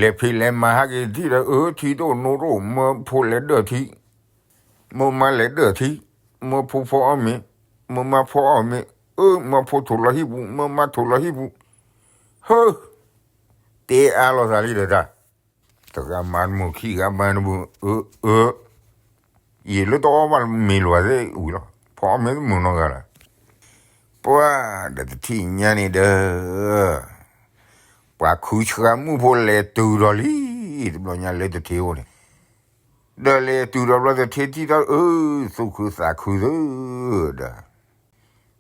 လဲၤဖံးလဲၤမၤဟးက့ၤထံၣ်ဒီး အၢ ထံတအိၣ်နိတအိၣ် မၢဖိလဲၤဒၢၣ်ထံ မၢမါလဲၤဒၢၣ်ထံ, မၢဖိဖီအီၣ်မ့ၤ, မၢမါဖီအီၣ်မ့ၤ, အၢ မၢဖိထိးလီၤဟံၣ်ပူၤ မၢမါထိးလီၤဟံၣ်ပူၤ, ဟၢ, တဲအါလိာ်သးလံဒီးတၢ်, တဂၤမၤတမုာ်ခံဂၤမၤတမုာ်, အၢ, အၢ, ယံာ်လၢတအီၣ်ဘၣ်မ့ၤလၢၤဘၣ်သ့ၣ်ဝံၤလီၤ ဖီအီၣ်မ့ၤတမုာ်နီတဂၤလၢၤ, ပှၢ်ဒီးတထံၣ်ညါန့ၣ်ဒီး ပှၤခုဆှါမုၣ်ဖိလဲၤတုၤဒီးလံ, တဘျီညါလၢတထ့အိၣ်န့ၣ်, ဒီးလဲၤတုၤဒီးဘျီတထ့ထံၣ်တၢ်အၢ, သူၣ်ခုသးခုသု, ဒီး,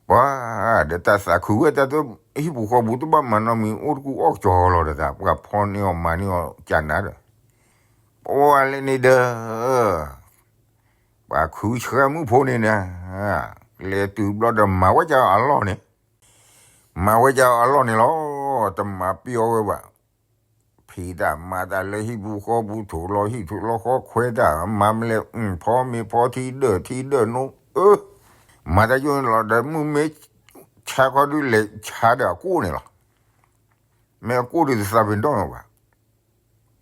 ပှၢ် ဒီးတၢ်သးခုဝဲတၢ်တဟံၣ်ပူၤဃီပူၤ တဘၣ်မၤနီတမံၤ အိၣ်တကူၣ်အီၣ်ကၠီလီၤဒီး ပှၤဖီန့ၢ်အီၤမၤန့ၢ်အီၤကနၤဒီး ပဝဲလဲၣ်န့ၣ်ဒီး ပှၤခုဆှၢမုၣ်ဖိန့ၣ်ဒီး လဲၤတုၤဘျီဒီးမၤဝဲကၢအလီၢ်န့ၣ်, မၤဝဲကၢအလီၢ်န့ၣ်လီၤ. တမၤပျီဝဲဘၣ်. ဖံးတၢ်မၤတၢ်လၢဟံၣ်ပူၤဃီပူၤ ထိၣ်လီၤဟံၣ်ထိၣ်လီၤဃီ ခွဲးတၢ်မၤမလဲၣ်, ဖီမ့ၤဖီထံ ဒၢၣ်ထံဒၢၣ်နိ, အၢ, မၤတၢ်ယိန့ၣ်လီၤ. ဒီးမုၢ်မ့ၢ်ဆါခီဒုး လဲၤဆါဒီးအကိၣ်န့ၣ်လီၤ. မ့ၢ်အကိၣ်ဒုးတသးပ့ၤနီၣ်ဘၣ်.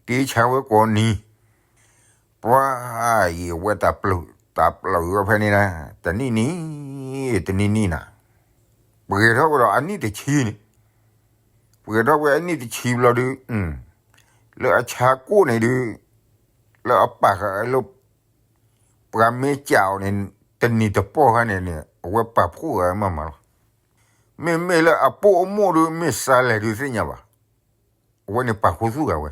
တ့ဆါဝဲကိးနံၤ, ပှၤ ယဝဲတၢ်ပျုာ် တၢ်ပျုာ်ဝဲဖဲန့ၣ်နၤ, တနံၣ်နံၣ်, တနံၣ်နံၣ်နၤ, ပှဲၤထီၣ်ဝဲဒီးအနံၣ်တဆံန့ၣ်, ပှဲၤထီၣ်ဝဲအနံၣ်တဆံဘျီဒုး, လၢအဆါကိၣ်န့ၣ်ဒုး, လၢအပာ်ဃာ်လၢ ပှၤမ့ၢ်ကးအီၤန့ၣ် တနံၤတပီၢ်ခါန့ၣ်န့ၣ် အဝဲပာ်ဖှိၣ်ဂၤမးမးလီၤ. မ့မ့ၢ်လၢအပိာ်အမိၢ်ဒုး မ့ၢ်စးလဲၣ်ဒုးသ့ၣ်ညါဘၣ်. အဝဲန့ၣ်ပာ်ခူသူၣ်ဂၤဝဲ.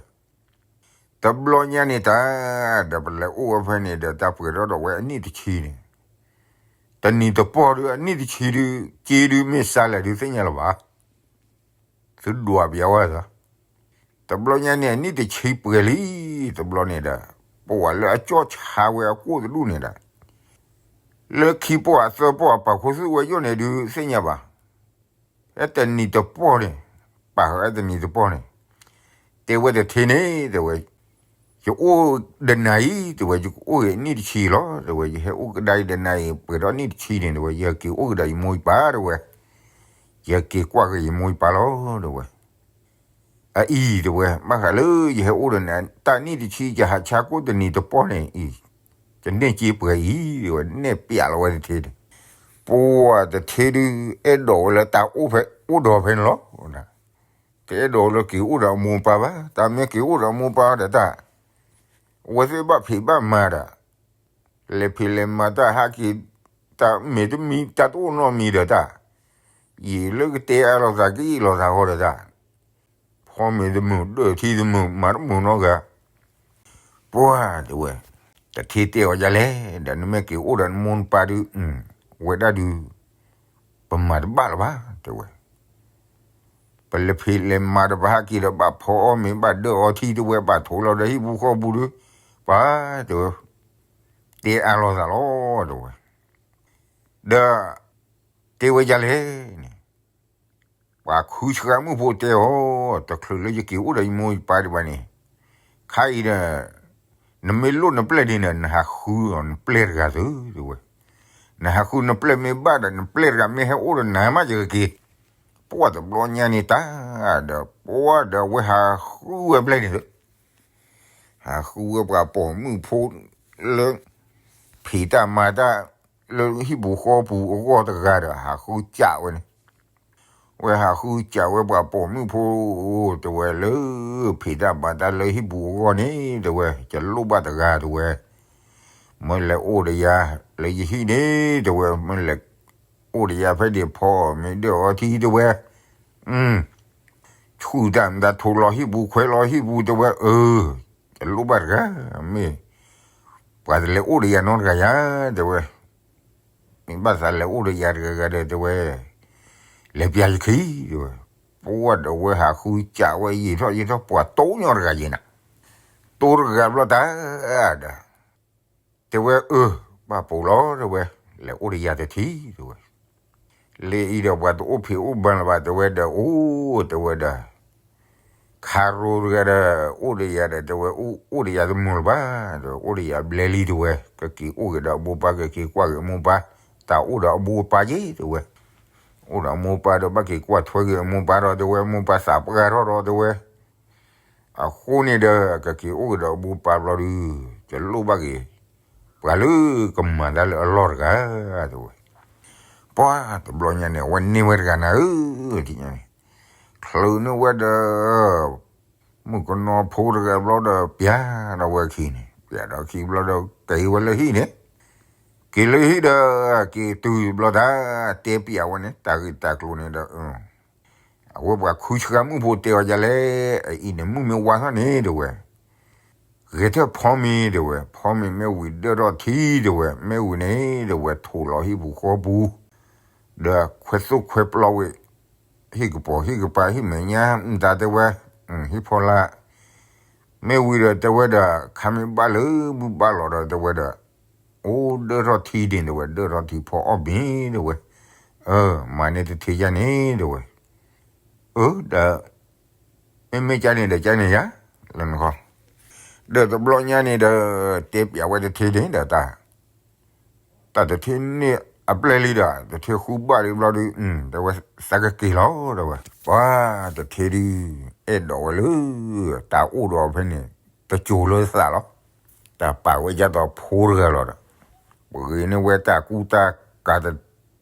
တဘျီညါန့ၣ်တၢ်, ဒီးပလဲၤအိၣ်ဝဲဖဲန့ၣ်ဒီး တၢ်ပှဲၤထီၣ်ဒီးဝဲအနံၣ်တဆံန့ၣ်, တနံၤတပီၢ်ဒုး အနံၣ်တဆံဒုး က့ဒုး မ့ၢ်စးလဲၣ်ဒုးသ့ၣ်ညါလၢၤဘၣ်. သုဒွးပယၤဝဲသီး. တဘျီညါန့ၣ် အနံၣ်တဆံပှဲၤလံ, တဘျီန့ၣ်ဒီး ပဝဲလၢအကၠီၣ်ဆါဝဲအကိၣ်တဒူၣ်န့ၣ်ဒီး လၢခံပီၢ်အသၢပီၢ်အပာ်ခူသူၣ်ဝဲယိၣ်န့ၣ်ဒုး သ့ၣ်ညါဘၣ်. အဲတနံၤတပီၢ်န့ၣ်, ပာ်ဃာ်အဲတနံၤတပီၢ်န့ၣ်, တဲဝဲတထ့န့ၣ် တဲဝဲ, ယအိၣ်ဒီးနၤအံၤ တဲဝဲ, ယကအိၣ်ဂ့ၤနံၣ်တဆံလီၤ တဲဝဲ, ယဟဲအိၣ်ကဒါအံၤဒီးနၤအံၤ ပှဲၤဒီးနံၣ်တဆံန့ၣ် တဲဝဲ, ယက့ၤအိၣ်ကဒါယမိၢ်ယပၢ် တဲဝဲ, ယက့ၤကွၢ်က့ၤယမိၢ်ယပၢ်လီၤ တဲဝဲ. အအံၤ တဲဝဲ, ဘၣ်ဃးလၢယဟဲအိၣ်ဒီးနၤ တၢ်နံၣ်တဆံ ယဟးဆါကိၣ်တနံၤတပီၢ်န့ၣ်အံၤ, ယန့ၢ်က့ပှဲၤအံၤ တဲဝဲ, နဲၣ်ပျးလီၤဝဲတထ့န့ၣ်, ပှၤတထ့ဒုး အဲၣ်ဒိးဝဲလၢတၢ်အိၣ်ဖဲ အိၣ်ဒီးဖဲန့ၣ်လီၤ. တအဲၣ်ဒိးလၢက့ၤအိၣ်ဒီးအမိၢ်ပၢ်ဘၣ်, တၢ်မ့ၢ်က့ၤအိၣ်ဒီးအမိၢ်ပၢ်ဒီးတၢ်, အဝဲသ့ၣ်ဘၣ်ဖံးဘၣ်မၤဒီး လဲၤဖံးလဲၤမၤတၢ်ဟးက့ၤ, တၢ်မ့ၢ်တမံၤ တၢ်တအိၣ်နီတမံၤဒီးတၢ်, ယံာ်လၢကတဲအါလိာ်သး ကအ့ၣ်လိာ်သးဃီဒီးတၢ်, ဖီမ့ၤတမုာ် ဒၢၣ်ထံတမုာ် မၤတမုာ်နီတဂၤ. ပှၤ တဲဝဲ, တထ့တဲအီၤဒ်လဲၣ်, ဒီးနမ့ၢ်က့ၤအိၣ်ဒီးနမိၢ်နပၢ်ဒုး, ဝဲဒၣ်ဒုး ပမၤတဘၣ်လၢၤဘၣ် တဲဝဲ. ပလဲၤဖံးလဲၤမၤဒီး ပဟးက့ၤဒီး ဘၣ်ဖီအီၣ်မ့ၤ ဘၣ်ဒၢၣ်အီထံ တဲဝဲ, ဘၣ်ထိးလီၤဒီးဟံၣ်ပူၤဃီပူၤဒုး, ပှၤ တဲဝဲ, တဲအါလိာ်သးလီၤ တဲဝဲ. ဒီး တဲဝဲဒ်လဲၣ်န့ၣ်, ပှၤခုဆှၢမုၣ်ဖိတဲအီၤ, တချုးလၢယက့ၤအိၣ်ဒီးယမိၢ်ယပၢ်ဒံးဘၣ်န့ၣ်, ခါအံၤဒီး နမ့ၢ်လိၣ်နပျဲၢ်ဒ်န့ၣ် နဟးဃုအီၤနပျဲၢ်တဂၤသု တဲဝဲ. နဟးဃုနပျဲၢ်မ့ၢ်ဘၣ်ဒီး နပျဲၢ်တဂၤမ့ၢ်ဟဲအိၣ်ဒီးနၤမး ယကက့ၤ. ပှၤတဘျီညါန့ၣ်တၢ်ဒီး ပှၤဒီးအဝဲဟးဃုဝဲပျဲၢ်န့ၣ်သု, ဟးဃုဝဲပှၤပိာ်မုၣ်ဖိလၢ ဖံးတၢ်မၤတၢ်လၢဟံၣ်ပူၤဃီပူၤအဂီၢ်တဂၤဒီး ဟးဃုစးဝဲန့ၣ်, ဝဲဟးဃုစးဝဲပှၤပိာ်မုၣ်ဖိ, တဲဝဲလၢ ဖံးတၢ်မၤတၢ်လၢဟံၣ်ပူၤအဂီၢ်န့ၣ် တဲဝဲ, ယလိၣ်ဘၣ်တဂၤ တဲဝဲ, မ့ၢ်လဲၤအိၣ်ဒီးယၤလၢယဟံၣ်န့ၣ် တဲဝဲ, မ့ၢ်လဲၤ အိၣ်ဒီးယၤဖဲဒၣ်ဖီမ့ၤဒၢၣ်အီထံ တဲဝဲ, ဆူၣ်တၢ်မတၤ ထိးလီၤဟံၣ်ပူၤ ခွဲးလီၤဟံၣ်ပူၤ တဲဝဲ, အၢ, ယလိၣ်ဘၣ်တဂၤ, မ့ၢ် ပှၤတလဲၤအိၣ်ဒီးယၤနီတဂၤယၤ, တဲဝဲ, မ့ၢ်ဘၣ်သးလဲၤအိၣ်ဒီးယၤတဂၤဂၤဒီး တဲဝဲ, လဲၤပျးယခံ, တဲဝဲ. ပှၤဒီးဝဲဟးဃုစးဝဲ ယံာ်ထီၣ်ယံာ်ထီၣ် ပှၤတိၢ်ညီတဂၤယဲၢ်နၤ, တိၢ်တဂၤဘျီတၢ်ဒီး တဲဝဲ, အၢ, ဘၣ်ပိာ်လီၤ တဲဝဲ, လဲၤအိၣ်ဒီးယၤတထံၣ် တဲဝဲ. လၢအံၤဒီးပှၤတအိၣ်ဖံးအိၣ်ဘၢလၢၤဘၣ် တဲဝဲဒီး အိၣ် တဲဝဲဒီး ခါရိတဂၤဒီး အိၣ်ဒီးယၤဒီး တဲဝဲ, အိၣ်ဒီးယၤတမုာ်လၢၤဘၣ်, ဒီးအိၣ်ဒီးယၤဘျဲလံ တဲဝဲ, ကက့ၤအိၣ်က့ၤဒီးအမိၢ်ပၢ် ကက့ၤကွၢ်က့ၤအမိၢ်ပၢ်, တၢ်အိၣ်ဒီးအမိၢ်ပၢ်ယဲၢ် တဲဝဲ, အိၣ်ဒီးအမိၢ်ပၢ်ဒီး ဘၣ်က့ၤကွၢ်ထွဲက့ၤအမိၢ်ပၢ်ဒီး တဲဝဲ, မိၢ်ပၢ်သးပှၢ်ထီၣ်ဒီး တဲဝဲ အဃိန့ၣ်ဒီး ကက့ၤအိၣ်က့ၤဒီးအမိၢ်ပၢ်ဘျီဒုး, ယလိၣ်ဘၣ်က့ၤ ပှၤလၢကမၤတၢ်လၢအလီၢ်တဂၤ, တဲဝဲ. ပှၤတဘျီညါန့ၣ် အဝဲန့ၢ်ဝဲတဂၤနၤဧၢ, ထံၣ်ညါန့ၣ်, ချုးန့ၢ်ဝဲဒီး မုၣ်ကနီၤဖိတဂၤဘျီဒီး ပျးဒီးဝဲအခံန့ၣ်, ပျးဒီးအခံဘျီဒီး က့ၤဝဲလၢဟံၣ်န့ၣ်, က့ၤလၢဟံၣ်ဒီး က့ၤတုၤဘျီတၢ် တဲပျးဝဲန့ၣ် တၢ်ဂ့ၢ်တၢ်ကျိၤန့ၣ်ဒီး အဝဲပှၤခုဆှၢမုၣ်ဖိတဲအီၤဒ်လဲၣ်, အအံၤန့ၣ် မုၣ်မ့ၢ်ဝါထီၣ်န့ၣ် တဲဝဲ, ဂဲၤထၢၣ်ဖီမ့ၤ တဲဝဲ, ဖီမ့ၤမ့ၢ်ဝံၤဒၢၣ်ထီၣ်ထံ တဲဝဲ, မ့ၢ်ဝံၤန့ၣ် တဲဝဲ ထိးလီၤဟံၣ်ပူၤဃီပူၤ, ဒီးခွဲးသိၣ်ခွဲးပျီဝဲ, ဟံၣ်ကပီၤဟံၣ်ကပၤဟံၣ်မဲာ်ညါ မတၤတဲဝဲ, ဟံၣ်ဖီလာ်, မ့ၢ်ဝံၤဒီးတဲဝဲဒီး ခါမ့ၢ်ဘၣ်လၢဘုဘၣ်လီၤဒီးတဲဝဲဒီး, အိၣ်ဒၢၣ်ထီၣ်ထံဒ့ၣ်တဲဝဲ, ဒၢၣ်ထီၣ်ထံဖီအီၣ်ဘ့ၣ်တဲဝဲ, မၤန့ၢ်တထ့ယါန့ၣ်တဲဝဲ, အၢ ဒီး မ့မ့ၢ်ကန့ၣ်ဒီးကန့ၣ်ယါ, လၢနခီ, ဒီးတဘျီညါန့ၣ်ဒီး တဲပျးဝဲတထ့န့ၣ်ဒီးတၢ် တၢ်တထ့န့ၣ်အပျဲၢ်လံဒီး တထ့ဃုဘၣ်လံဘျီဒုး, တဲဝဲသးကက့ၤလီၤတဲဝဲ, ပှၤတထ့ဒုး အဲၣ်ဒိးဝဲလၢ တၢ်အိၣ်ဒီးဖဲန့ၣ် တစိၤလၢသးလီၤ, တၢ်ပာ်ဝဲဒ်သိးဖိတဂၤလီၤဒီး, ပှ့ၤန့ၢ်ဝဲတၢ်ကူတၢ်ကၤ ဒီ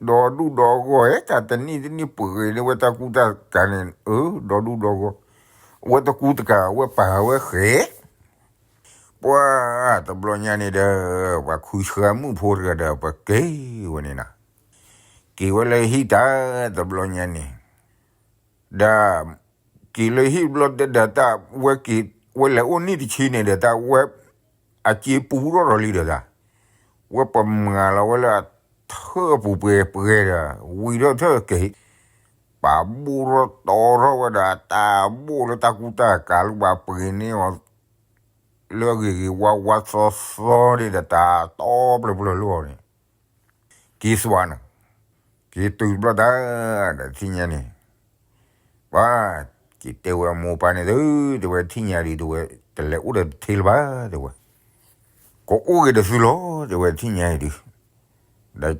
ဒူၣ်ဒီဂီၢ်, တၢ်တနံၣ်တနံၣ်ပှ့ၤန့ၢ်ဝဲတၢ်ကူတၢ်ကၤန့ၣ်, အၢ ဒီဒူၣ်ဒီဂီၢ်, အဝဲတကူတကၤ အဝဲပာ်ဝဲဃဲၤ ပှၤတဘျီညါန့ၣ်ဒီး ပှၤခုဆှၢမုၣ်ဖိတဂၤဒီး ပက့ၤဝဲန့ၣ်နီၤ, က့ၤဝဲလၢဟံၣ်တၢ်တဘျီညါန့ၣ်, ဒီးက့ၤလၢဟံၣ်တဘျီဒီးတၢ်ဝဲက့ၤ, ဝဲလဲၤအိၣ်နံၣ်တဆံန့ၣ်ဒီး တၢ်ဝဲအစ့ပူထီၣ်ဒီးလံဒီးတၢ်, ဝဲပမၤလီၤဝဲလၢအထၢၣ်ပူၤပှဲၤပှဲၤဒီး ဝံၤထီၣ်ထၢၣ်က့ၤ, ပာ်ဘိၣ်ထီၣ်တီထီၣ်ဝဲဒီးတၢ်ဘိၣ်လၢတၢ်ကူတၢ်ကၤလၢပှၤပှ့ၤန့ၢ်အီၤ လၢအဂ့ၤဂ့ၤဝါဝါသီသီန့ၣ်ဒီး တၢ်တီပျၢၤပျၢၤလၢအီၤန့ၣ်, က့ၤသွးနီၤ, က့ၤတုၤတဘျီတၢ်, ဒီးထံၣ်ညါန့ၣ်, ပှၤ, က့ၤတဲဝဲအမိၢ်ပၢ်န့ၣ်သု, တဲဝဲထံၣ်ညါဒုး တဲဝဲ, တလဲၤအိၣ်ဒီးတထ့လၢၤဘၣ် တဲဝဲ, ကအိၣ်က့ၤဒီးသုလီၤ တဲဝဲထံၣ်ညါအံၤဒုး, ဒီး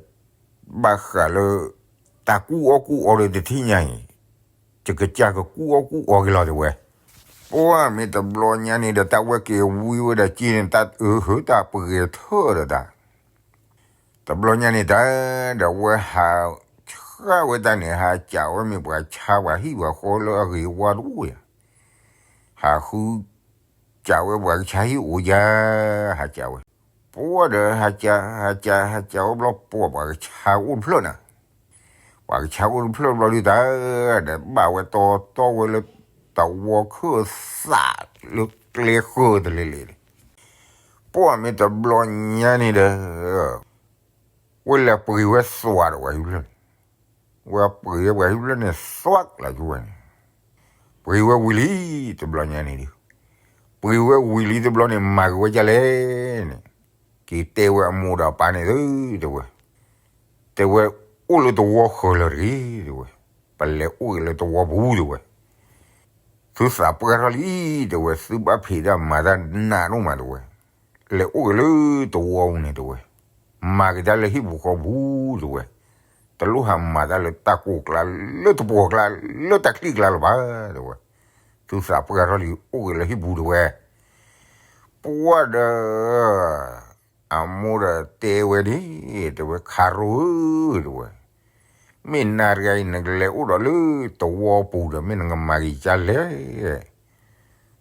ဘၣ်ဃးလၢ တၢ်ကူၣ်အီၣ်ကူၣ်အီဒီးတထံၣ်ညါအံၤ, ယကစၢ်ကကူၣ်အီၣ်ကူၣ်အီက့ၤလီၤ တဲဝဲ, ပှၤမ့ၢ်တဘျီညါန့ၣ်ဒီး တၢ်ဝဲက့ၤဝံဝဲဒီးက့န့ၣ် တၢ်အၢဟၢတၢ်ပှ့ၤထၢၣ်ဒီးတၢ်, တဘျီညါန့ၣ်တၢ်, ဒီးဝဲဟးဆှၢဝဲတၢ်န့ၣ် ဟးစံးဝဲမ့ၢ်ပှၤဆါပှၤဟံၣ်ပှၤဃီလၢအဂ့ၤဝါတအိၣ်ယၤ, ဟးဃု စံးဝဲပှၤကဆါဟံၣ်အိၣ်ယၤ, ဟးစံးဝဲ, ပှၤဒီးဟးစံး ဟးစံး ဟးစံးဝဲဘျီ ပှၤ ပှၤကဆါအိၣ်တဖျၢၣ်နီၤ, ပှၤကဆါအိၣ်တဖျၢၣ်ဘျီဒုးတၢ်, ဒီးဘၣ်ဝဲတီတီဝဲလၢ တဝီခၢၣ်သးလၢကျဲဃၢၤတလဲၤလဲၤန့ၣ်, ပှၤမ့ၢ်တဘျီညါန့ၣ်ဒီး ဝဲလဲၤပှ့ၤဝဲသွးဒီးပှၤဟံၣ်ဖျၢၣ်န့ၣ်, ဝဲပှ့ၤဝဲပှၤဟံၣ်ဖျၢၣ်န့ၣ် သွးလၢကဝဲန့ၣ်, ပှ့ၤဝဲဝံၤလံတဘျီညါန့ၣ်ဒုး, ပှ့ၤဝဲဝံၤလံတဘျီန့ၣ် မၤက့ၤဝဲဒ်လဲၣ်န့ၣ်, က့ၤတဲဝဲအမိၢ်ဒီးအပၢ်န့ၣ်သု တဲဝဲ, တဲဝဲအိၣ်လၢတဝီဃၢၤလၢၤတဂ့ၤ တဲဝဲ, ပလဲၤအိၣ်က့ၤလၢတဝီပူၤ တဲဝဲ, သုသးပှၢ်ထီၣ်လံ တဲဝဲ, သုဘၣ်ဖံးတၢ်မၤတၢ်နးဒိၣ်မး တဲဝဲ, လဲၤအိၣ်က့ၤလၢတဝီပူၤန့ၣ် တဲဝဲ, မၤက့ၤတၢ်လၢဟံၣ်ပူၤဃီပူၤ တဲဝဲ, တလိၣ်ဟးမၤတၢ်လၢတၢ်ကိၢ်ကျါ လၢတပှီၤကျါ လၢတၢ်ချံကျါလၢၤဘၣ် တဲဝဲ, သုသးပှၢ်ထီၣ်လံ အိၣ်က့ၤလၢဟံၣ်ပူၤ တဲဝဲ, ပှၤဒီး အမိၢ်ဒီးတဲဝဲဒၣ်, တဲဝဲ ခးရိဧၢ တဲဝဲ, မ့ၢ်နၤတဂၤအံၤ နကလဲၤအိၣ်ဒီးလၢတဝီပူၤဒီး မ့ၢ်နကမၤက့ၤဒ်လဲၣ်,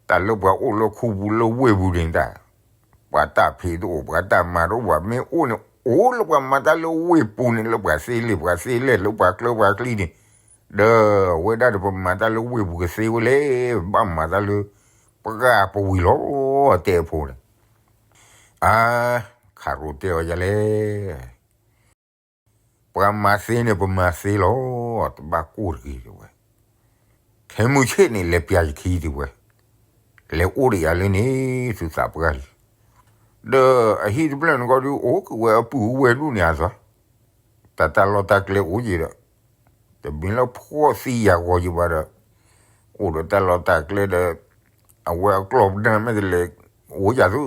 တၢ်လၢပှၤအိၣ်လၢခူပူၤလၢဝ့ၢ်ပူၤန့ၣ်တၢ်, ပှၤတၢ်ဖံးတအိၣ် ပှၤတၢ်မၤတအိၣ် ပှၤမ့ၢ်အိၣ်န့ၣ် အိၣ်လၢပှၤမၤတၢ်လၢဝ့ၢ်ပူၤန့ၣ် လၢပှၤသ့လံာ်ပှၤသ့လဲၢ် လၢပှၤကျၢပှၤကျံန့ၣ်, ဒီးဝဲဒၣ်ဒီး ပမၤတၢ်လၢဝ့ၢ်ပူၤကသ့ဝဲလဲၣ်, ဘၣ်မၤတၢ်လၢ ပှၢ်ပဝံၤလီၤ တဲအဖိန့ၣ်, အါ, ခးရိတဲအီၤဒ်လဲၣ် ပှၤမၤသ့န့ၣ် ပမၤသ့လီၤ, တဘၣ်ကိၢ်တဂ့ၤ တဲဝဲ, ခဲမုၢ်ဆ့ၣ်န့ၣ် လဲၤပျၢ်ယခံ တဲဝဲ, လဲၤအိၣ်ဒီးယၤလၢန့ၣ် သုသးပှၢ်လံ, ဒီးအဟံၣ်တဖျၢၣ်န့ၣ်ကီဒုး အိၣ်က့ၤဝဲအပုၢ်အဝဲၢ်ဒူၣ်န့ၣ်အသိး, တၢ်တၢ်လီၢ်တၢ်ကျဲအိၣ်က့ၤဒီး, တမ့ၢ်လၢဖှီၣ်သံယာ်ဂီၤက့ၤဘၣ်ဒီး, အိၣ်ဒီးတၢ်လီၢ်တၢ်ကျဲဒီး, အဝဲအကျီၢ်ပနၢ်မ့ၢ်တလဲၤအိၣ်ယၤသု,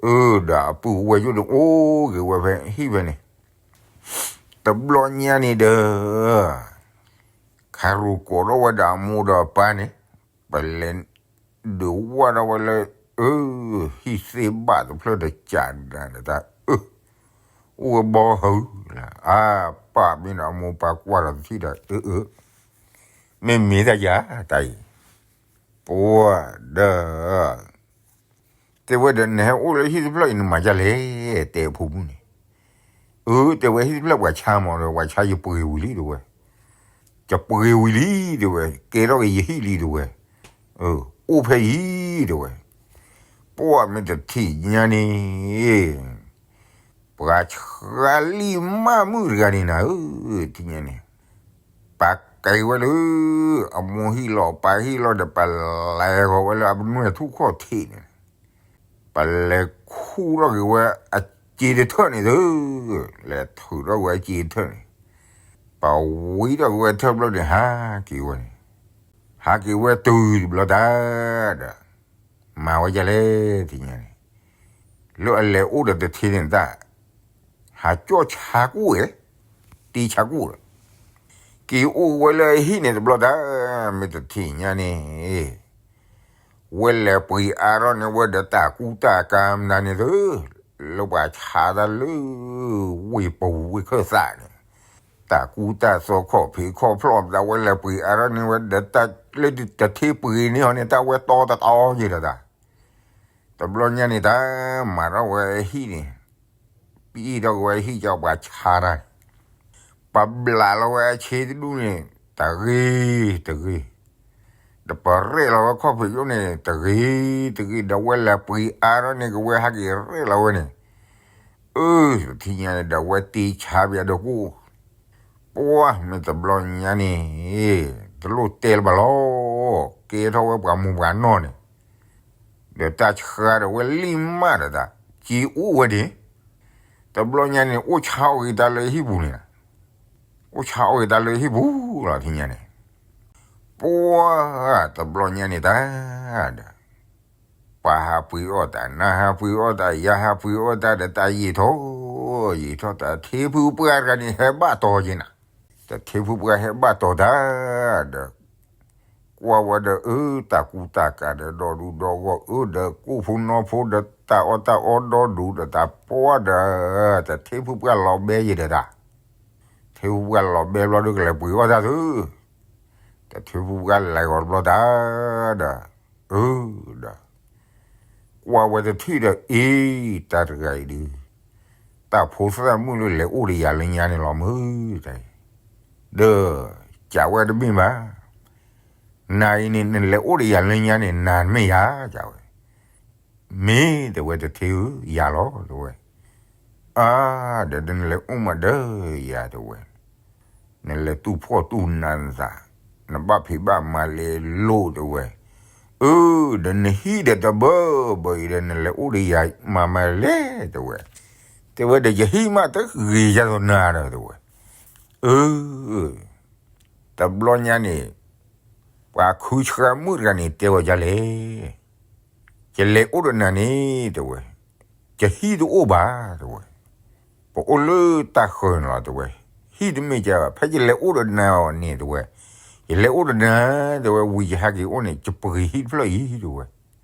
အၢ ဒီးအပုၢ်အဝဲၢ်ယိၣ်န့ၣ် အိၣ်က့ၤဝဲဖဲဟံၣ်ဖဲန့ၣ်, တဘျီညါန့ၣ်ဒီး ခးရိကိးထီၣ်ဝဲဒီးအမိၢ်ဒီးအပၢ်န့ၣ်, ပလဲၤဒုးဝဲဒီးဝဲလၢ, အၢ, ဟံၣ်သ့ၣ်ဘၣ်တဖျၢၣ်ဒီးကးနၤဒီးတၢ်, အၢ, အိၣ်ဝဲဘီဟၢလၢ, အါ, ပၢ်မ့ၢ်ဒီးအမိၢ်ပၢ်ကွၢ်ဒီးတထံၣ်ဒီး, အၢ, အၢ, မ့ၢ်မ့ၢ်တၢ်ယၤတၢ်အံၤ, ပှၤဒီး တဲဝဲဒီး နဟဲအိၣ်လၢဟံၣ်တဖျၢၣ်အံၤ နမၤဒ်လဲၣ် တဲအဖိမုၣ်န့ၣ်, အၢ တဲဝဲ ဟံၣ်တဖျၢၣ်ပှၤဆါမးဒီး ပှၤဆါယပှ့ၤဝံၤလံ တဲဝဲ, ယပှ့ၤဝံၤလံ တဲဝဲ, ကဲထီၣ်က့ၤယဟံၣ်လံ တဲဝဲ, အိၣ်ဖဲအံၤ တဲဝဲ, ပှၤမ့ၢ်တထံၣ်ညါန့ၣ်, ပ ပှၤဆှါလံၣ်မၢ်မုၣ်တဂၤန့ၣ်နၤဧၢ, ထံၣ်ညါန့ၣ်, ပာ်ကဲၤဝဲလၢ အမိၢ်ဟံၣ်လီၤ ပၢ်ဟံၣ်လီၤဒီး ပလဲၤဂီၤဝဲလၢအပနွဲၢ်ထူၣ်ခီၣ်ထံးန့ၣ်, ပလဲၤခူၣ်ထီၣ်က့ၤဝဲအစ့တထၢၣ်န့ၣ်သု, လဲၤထုးထီၣ်က့ၤဝဲအစ့တထၢၣ်န့ၣ်, ပဝံထီၣ်က့ၤဝဲထၢၣ်ဘျီန့ၣ် ဟးက့ၤဝဲန့ၣ်, ဟးက့ၤဝဲတုၤတဘျီတၢ်ဒီး မၤဝဲဒ်လဲၣ် ထံၣ်ညါန့ၣ်, လၢအလဲၤအိၣ်ဒီးတထ့န့ၣ်တၢ်, ဟးကၠီၣ်ဆါကိၣ်ဝဲ, တ့ဆါကိၣ်ဒီး, က့ၤအိၣ်ဝဲလၢအဟံၣ်န့ၣ်တဘျီတၢ်, မ့ၢ်တထံၣ်ညါန့ၣ်, ဝဲလဲၤပှ့ၤအါထီၣ်န့ၢ်ဝဲဒီးတၢ်ကူတၢ်ကၤမနုၤန့ၣ်သု, လၢပှၤဆါတၢ်လၢ ဝ့ၢ်ပူၤဝ့ၢ်ခၢၣ်သးန့ၣ်, တၢ်ကူတၢ်သိးခီၣ်ဖံးခီၣ်ဖျီၣ် တၢ်ဝဲလဲၤပှ့ၤအါထီၣ်န့ၢ်ဝဲဒီးတၢ်လၢတထ့ပှ့ၤန့ၢ်အီၤန့ၣ် တၢ်ဝဲတီတတီယဲဒီးတၢ်, တဘျီညါန့ၣ်တၢ်, မၤထီၣ်ဝဲအဟံၣ်န့ၣ်, ပအံၣ်ထီၣ်က့ၤဝဲအဟံၣ်ကပှၤဆါတၢ်န့ၣ်, ပဘျးလီၤဝဲအဆ့တဒူၣ်န့ၣ်, တဂ့ၤ, တဂ့ၤ, ဒီးပရဲၣ်လီၤဝဲခီၣ်ဖံးယိၣ်န့ၣ် တဂ့ၤ, တဂ့ၤ, ဒီးဝဲလဲၤပှ့ၤအါထီၣ်န့ၢ်က့ၤဝဲဟးက့ၤရဲၣ်လီၤဝဲန့ၣ်, အၢ, တထံၣ်ညါန့ၣ်ဒီးဝဲတ့ဆါပယၤဒီးကိၣ်, ပှၢ်မ့ၢ်တဘျီညါန့ၣ်, တလိၣ်တဲလၢၤဘၣ်လီၤ, ကဲထီၣ်ဝဲပှၤမူပှၤနီၢ်န့ၣ်, ဒီးတၢ်ဆှါဒီးဝဲလံၣ်မၢ်ဒီးတၢ်, က့ၤအိၣ်ဝဲန့ၣ်, တဘျီညါန့ၣ် အိၣ်ဆါအီၣ်ဂ့ၤတၢ်လၢဟံၣ်ပူၤန့ၣ်, အိၣ်ဆါအီၣ်ဂ့ၤတၢ်လၢဟံၣ်ပူၤလီၤ ထံၣ်ညါန့ၣ်, ပှၢ်, တဘျီညါန့ၣ်တၢ်, ဒီး ပှၤဟးပှ့ၤအီၣ်တၢ် နၤဟးပှ့ၤအီၣ်တၢ် ယၤဟးပှ့ၤအီၣ်တၢ်ဒီးတၢ်ယံာ်ထီၣ်, ယံာ်ထီၣ်တၢ် ထံဖုပှၢ်တဂၤန့ၣ် ဟဲဘၣ်တီၤက့ၤနၤ, တထံဖုပှၢ်ဟဲဘၣ်တီၤတၢ်, ဒီး ကွၢ်ဝဲဒီးအၢ တၢ်ကူတၢ်ကၤဒီးဒီဒူၣ်ဒီဂီၢ်အၢ ဒီးကိၣ်ဖိနီဖိဒီးတၢ်အီၣ်တၢ်အီဒီဒူၣ်ဒီးတၢ်ပှၢ်ဒီး, တထံဖုပှၢ်လီၤဘဲယံၤဒီးတၢ်, ထံဖုပှၢ်လီၤဘဲဘျီဒီးကလဲၤပှ့ၤအီၣ်တၢ်သု, တထံဖုပှၢ်လဲၤဂီၤတဘျီတၢ်, ဒီး အၢ ဒီး ကွၢ်ဝဲတထံၣ်ဒီး အ့ တၢ်တဂၤအံၤဒုး, တၢ်ဖိသၣ်မုၣ်လၢလဲၤအိၣ်ဒီးယၤလၢညါန့ၣ်လီၤမုၢ်, တၢ်အံၤ, ဒီး ကးဝဲတမ့ၢ်ဘၣ်, နၤအံၤန့ၣ် နလဲၤအိၣ်ဒီးယၤလၢညါန့ၣ် နၤမ့ၢ်ယၤ ကးဝဲ, မ့ၢ်တဲဝဲတထံဧၢ ယၤလီၤ တဲဝဲ, အါ ဒီးနလဲၤအိၣ်မးဒီးယၤ တဲဝဲ နလဲၤတူၢ်ဖှီၣ်တူၢ်နးနသး, နဘၣ်ဖံးဘၣ်မၤလဲၤလိာ် တဲဝဲ, အၢ ဒီးနဟံၣ်ဒီးတဘၢဘၢအံၤဒီး နလဲၤအိၣ်ဒီးယၤမၤမၤလဲၣ် တဲဝဲ, တဲဝဲဒီးယဟံၣ်မးတဂ့ၤယၤဒီးနၤဒီး တဲဝဲ, အၢ တဘျီညါန့ၣ် ပှၤခုဆှါမုၣ်တဂၤန့ၣ် တဲဝဲဒ်လဲၣ်, ယလဲၤအိၣ်ဒီးနၤန့ၣ် တဲဝဲ, ယဟံၣ်တအိၣ်ဘၣ် တဲဝဲ, ပအိၣ်လၢတၢ်ဃၢၤန့ၣ်လီၤ တဲဝဲ, ဟံၣ်တမ့ၢ်ကဘၣ် ဖဲယလဲၤအိၣ်ဒီးနၤအီၤန့ၣ် တဲဝဲ, ယလဲၤအိၣ်ဒီးနၤ တဲဝဲ ဝံၤယဟးက့ၤအိၣ်န့ၣ် ယပှ့ၤဟံၣ်တဖျၢၣ်အံၤ တဲဝဲ, အ့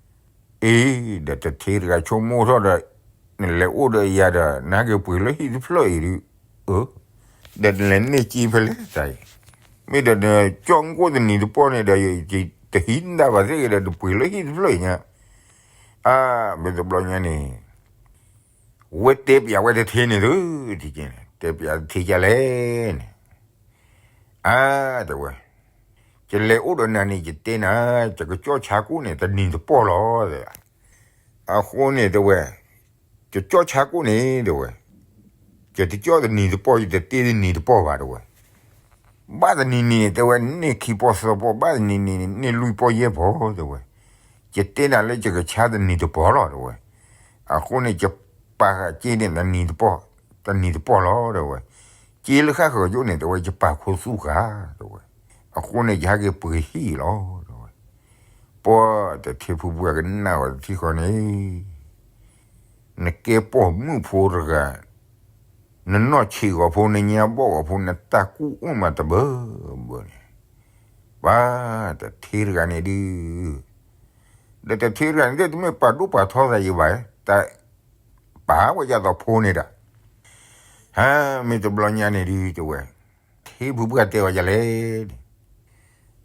ဒီးတထံတဂၤဆိကမိၣ်ထီၣ်ဒီး နလဲၤအိၣ်ဒီးယၤဒီး နဟဲက့ၤပှ့ၤလၢဟံၣ်တဖျၢၣ်အံၤဒုး, အၢ ဒီးနလဲၤန့ၢ်က့ၤဖဲလဲၣ်တၢ်အံၤ, မ့ၢ်ဒီးနကၠီၣ်ကိၣ်တနံၤတပီၢ်န့ၣ်ဒီး ယတဟံးနဒၣ်ဘၣ်သ့ၣ်ဂ့ၤဒီး နပှ့ၤလၢဟံၣ်တဖျၢၣ်အံၤညါ, အါ မ့ၢ်တဘျီညါန့ၣ် ဝဲတဲပျးဝဲတထံန့ၣ်သု, တဲပျးတထံဒ်လဲၣ်န့ၣ်, အါ တဲဝဲ, ယလဲၤအိၣ်ဒီးနၤန့ၣ် ယတဲနၤ, ယကကၠီၣ်ဆါကိၣ်န့ၣ် တနံၤတပီၢ်လီၤ, အဃိန့ၣ် တဲဝဲ, ယကၠီၣ်ဆါကိၣ်န့ၣ် တဲဝဲ, ယတကၠီၣ်တနံၤတပီၢ် ယတတ့တနံၤတပီၢ်ဘၣ် တဲဝဲ, ဘၣ်တနံၤနံၤန့ၣ် တဲဝဲ န့ၢ်ခံပီၢ်သၢပီၢ် ဘၣ်တနံၤနံၤန့ၣ် န့ၢ်လွံၢ်ပီၢ်ယဲၢ်ပီၢ် တဲဝဲ, ယတဲနၤလၢယကဆါတနံၤတပီၢ်လီၤ တဲဝဲ, အဃိန့ၣ် ယပာ်ဃာ်က့န့ၣ် တနံၤတပီၢ်, တနံၤတပီၢ်လီၤ တဲဝဲ, က့လၢဃၣ်ဃၢၤယိၣ်န့ၣ် တဲဝဲ ယပာ်ခိသူဃာ် တဲဝဲ, အဃိန့ၣ် ယဟဲက့ၤပှ့ၤဟံၣ်လီၤ တဲဝဲ, ပှၢ်တထံဖုပှၢ်ကနၣ်ဝဲတထံဃီန့ၣ် နကဲပိာ်မုၣ်ဖိတဂၤ, နနီၢ်ဆံးဂီၤဖိ နညါဘီၣ်ဂီၤဖိ နတၢ်ကူၣ်အိၣ်မးတဘၢဘၢန့ၣ်, ပှၤတထံတဂၤန့ၣ်ဒုး, ဒီးတထံတဂၤန့ၣ် တမ့ၢ်ပာ်ဒိၣ်ပာ်ထီသးယံၤဘၣ်, တၢ်ပာ်ဝဲဒ်သိးဖိန့ၣ်ဒီး, ဟါ မ့ၢ်တဘျီညါန့ၣ်ဒုး တဲဝဲ, ထံဖုပှၢ်တဲဝဲဒ်လဲၣ်န့ၣ်,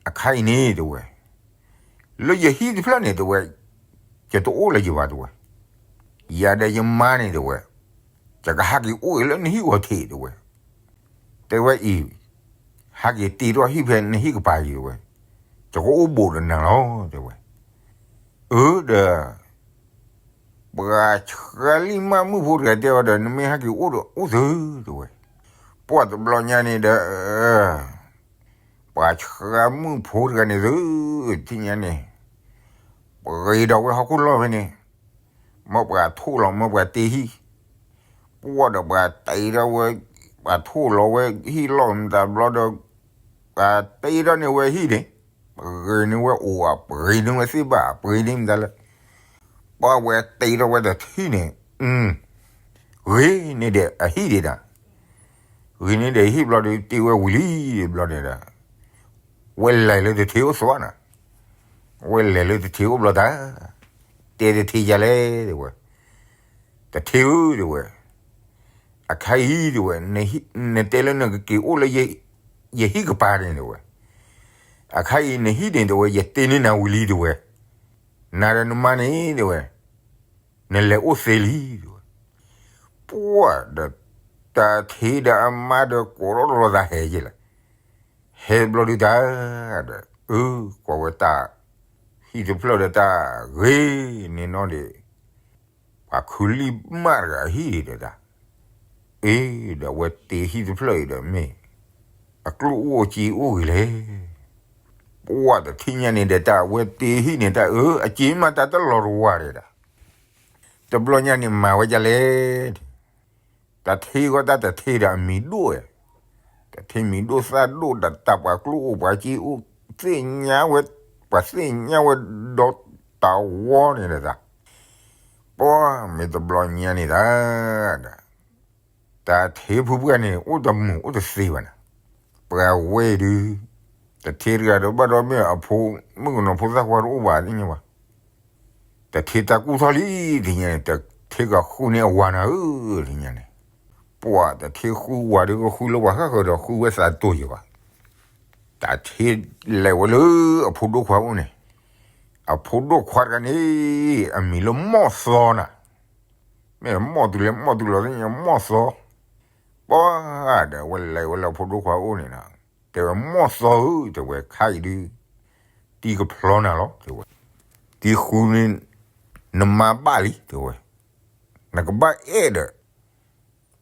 အခါအံၤန့ၣ် တဲဝဲ, လၢယဟံၣ်တဖျၢၣ်န့ၣ် တဲဝဲ, ယတအိၣ်လၢၤယဘၣ် တဲဝဲ, ယၤဒီးယမါန့ၣ် တဲဝဲ, ယကဟးက့ၤအိၣ်အံၤလၢနဟံၣ်ဂီၤထံး တဲဝဲ, တဲဝဲအံၤ, ဟးက့ၤတ့ထီၣ်ဟံၣ်ဖဲနဟံၣ်ကပၤအံၤ တဲဝဲ, ယကအိၣ်ဘူးဒီးနၤလီၤ တဲဝဲ, အၢ ဒီး ပှၤဆှါလံာ်မးမုၣ်ဖိတဂၤတဲအီၤဒီး နမ့ၢ်ဟဲက့ၤအိၣ်ဒီးအိၣ်သု တဲဝဲ. ပှၢ်တဘျီညါန့ၣ်ဒီး ပှၤဆှါမုၣ်ဖိတဂၤန့ၣ်သု ထံၣ်ညါန့ၣ် ပှၤဂ့ၤဒီးဝဲဟီၣ်ခိၣ်လီၢ်ဖဲန့ၣ် မၢပှၤထိၣ်လီၤ မၢပှၤတ့ဟံၣ်, ပှၢ်ဒီးပှၤတ့ထီၣ်ဝဲ, ပှၤထိၣ်လီၤဝဲဟံၣ်လီၢ်မတၤဘျီဒီး ပှၤတ့ထီၣ်န့ၢ်ဝဲဟံၣ်န့ၣ်, ပှၤဂ့ၤန့ၢ်ဝဲအိၣ်ဧါ, ပှၤဂ့ၤန့ၢ်ဝဲသ့ၣ်ဘၣ်, ပှၤဂ့ၤန့ၢ်မတၤလၢ ပှၢ်ဝဲတ့ထီၣ်ဝဲတထံၣ်န့ၣ်, ဂ့ၤန့ၢ်ဒီးအဟံၣ်ဒံးဒၣ်, ဂ့ၤန့ၢ်ဒီးဟံၣ်ဘျီဒီး တ့ဝဲဝံၤလံဘျီန့ၣ်ဒီး ဝဲလဲၤလၢတထံၣ်အိၣ်သီနၤ, ဝဲလဲၤလၢတထံၣ်အိၣ်ဘျီတၢ်, တဲတထံၣ်ယၤလဲၣ် တဲဝဲ, တထံၣ်ဧၢ တဲဝဲ, အခါအံၤ တဲဝဲ, နတဲလၢနကက့ၤအိၣ်လၢယဟံၣ်ကပၤန့ၣ် တဲဝဲ, အခါအံၤနဟံၣ်န့ၣ် တဲဝဲ ယတ့န့ၢ်နၤဝံၤလံ တဲဝဲ, နၤဒီးနမါန့ၣ် တဲဝဲ, နလဲၤအိၣ်သ့လံ တဲဝဲ. ပှၢ်ဒီး တၢ်ထံၣ်ဒီးအမါဒီးကိးထီၣ်လိာ်သးဟဲယဲလဲၣ်, ဟဲဘျီဒုးတၢ်ဒီး အၢ ကွၢ်ဝဲတၢ် ဟံၣ်တဖျၢၣ်ဒီးတၢ်ဂ့ၤန့ၢ်နီၢ်ဒီး ပှၤခုလံာ်မးတဂၤအဟံၣ်ဒီးတၢ်, အ့ ဒီးအဝဲတ့ဟံၣ်တဖျၢၣ်အံၤဒီးမ့ၢ် အကျိၣ်အိၣ်အစ့အိၣ်ဂ့ၤလဲၣ်. ပှၢ်တထံၣ်ညါန့ၣ်ဒီးတၢ်အဝဲတ့ဟံၣ်န့ၣ်တၢ်အၢ အစ့မးတၢ်တလီၤတဝါဒီးတၢ်, တဘျီညါန့ၣ်မၤဝဲဒ်လဲၣ် တၢ်ထံၣ်ဂီၢ်တၢ်တထံၣ်ဒီးအမံၤဒိၣ်ဝဲ, တထံၣ်မံၤဒိၣ်သၣ်ဒိၣ်ဒီးတၢ်ပှၤကျိၣ်အိၣ်ပှၤစ့အိၣ် သ့ၣ်ညါဝဲ, ပှၤသ့ၣ်ညါဝဲဒီးတၢ်ဝီန့ၣ်ဒီးတၢ်, ပှၢ်မ့ၢ်တဘျီညါန့ၣ်တၢ်ဒီး တၢ်ထံၣ်ဖုပှၢ်န့ၣ် အိၣ်တမုာ်အိၣ်တသ့ဘၣ်နၤ, ပှၤဝဲဒုး တထံၣ်တဂၤဒီးဘၣ်ဒီးမ့ၢ်အဖိ မုၣ်ကနီၤဖိသၣ်ခွါတအိၣ်ဘၣ်သ့ၣ်ညါဘၣ် တထံၣ်တၢ်ကူၣ်ထီၣ်လံ ထံၣ်ညါန့ၣ် တထံၣ်ကဃုန့ၢ်အဝၤနၤဧၢ ထံၣ်ညါန့ၣ်, ပှၢ်တထံၣ်ဃုဝၤဒီးကဃုလၢပှၤဃၣ်ဃၢၤဒီးဃုဝဲသးတိၢ်ယံၤဘၣ်, တၢ်ထံၣ်လဲၤဝဲလၢအဖိဒိၣ်ခွါအိၣ်န့ၣ်, အဖိဒိၣ်ခွါတဂၤန့ၣ် အမံၤလၢမီၢ်သီနၤ, မ့ၢ်မီၢ်တုၤလဲၣ်မီၢ်တုၤလီၤသ့ၣ်ညါမီၢ်သီ, ပှၢ်ဒီးဝဲလဲၤဝဲလၢအဖိဒိၣ်ခွါအိၣ်န့ၣ်နၤ, တဲဝဲမီၢ်သီဧၢ တဲဝဲ ခါအံၤဒုး တံၤကဖျီနၤလီၤ တဲဝဲ, တံၤဃုန့ၢ် နမါဘၣ်လံ တဲဝဲ, နကဘၣ်အဲၣ်ဒီး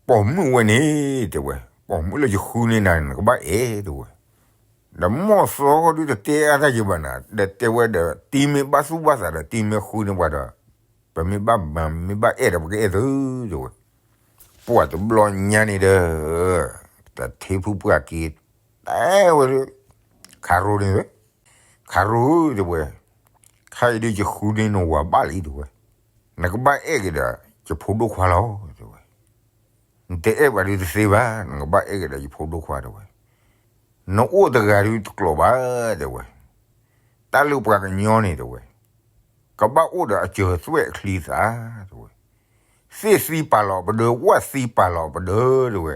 ပိာ်မုၣ်ဝဲန့ၣ် တဲဝဲ, ပိာ်မုၣ်လၢယဃုန့ၢ်နၤန့ၣ် နကဘၣ်အဲၣ် တဲဝဲ, ဒီးမီၢ်သီဃီဒုးတတဲအါတၢ်ယံၤဘၣ်နၤ, ဒီးတဲဝဲဒီး တံၤမ့ၢ်ဘၣ်သူၣ်ဘၣ်သးဒီး တံၤမ့ၢ်ဃုန့ၢ်ပှၤဒီး ပမ့ၢ်ဘၣ်မၤမ့ၢ်ဘၣ်အဲၣ်ဒီး ပကအဲၣ်သု တဲဝဲ, ပှၢ်တဘျီညါန့ၣ်ဒီး တၢ်ထံၣ်ဖုပှၢ်က့ၤ တဲဝဲ ခးရိၤန့ၣ်ဝဲ, ခးရိၤဧၢ တဲဝဲ, ခါအံၤဒုးယဃုန့ၢ်နဝၤဘၣ်လံ တဲဝဲ, နကဘၣ်အဲၣ်က့ၤဒီး ယဖိဒိၣ်ခွါလီၤ တဲဝဲ, နတအဲၣ်ဘၣ်ဒုးတသ့ဘၣ် နကဘၣ်အဲၣ်က့ၤဒီးယဖိဒိၣ်ခွါ တဲဝဲ, နအိၣ်တဂၤဒုးတကျိၤဘၣ် တဲဝဲ, တၢ်လၢပှၤကညီန့ၣ် တဲဝဲ ကဘၣ်အိၣ်ဒီးအစၢၤသွဲၣ်အချံသၣ် တဲဝဲ, သ့ၣ်သံပာ်လီၤပဒၢ ဝၣ်သံပာ်လီၤပဒၢ တဲဝဲ,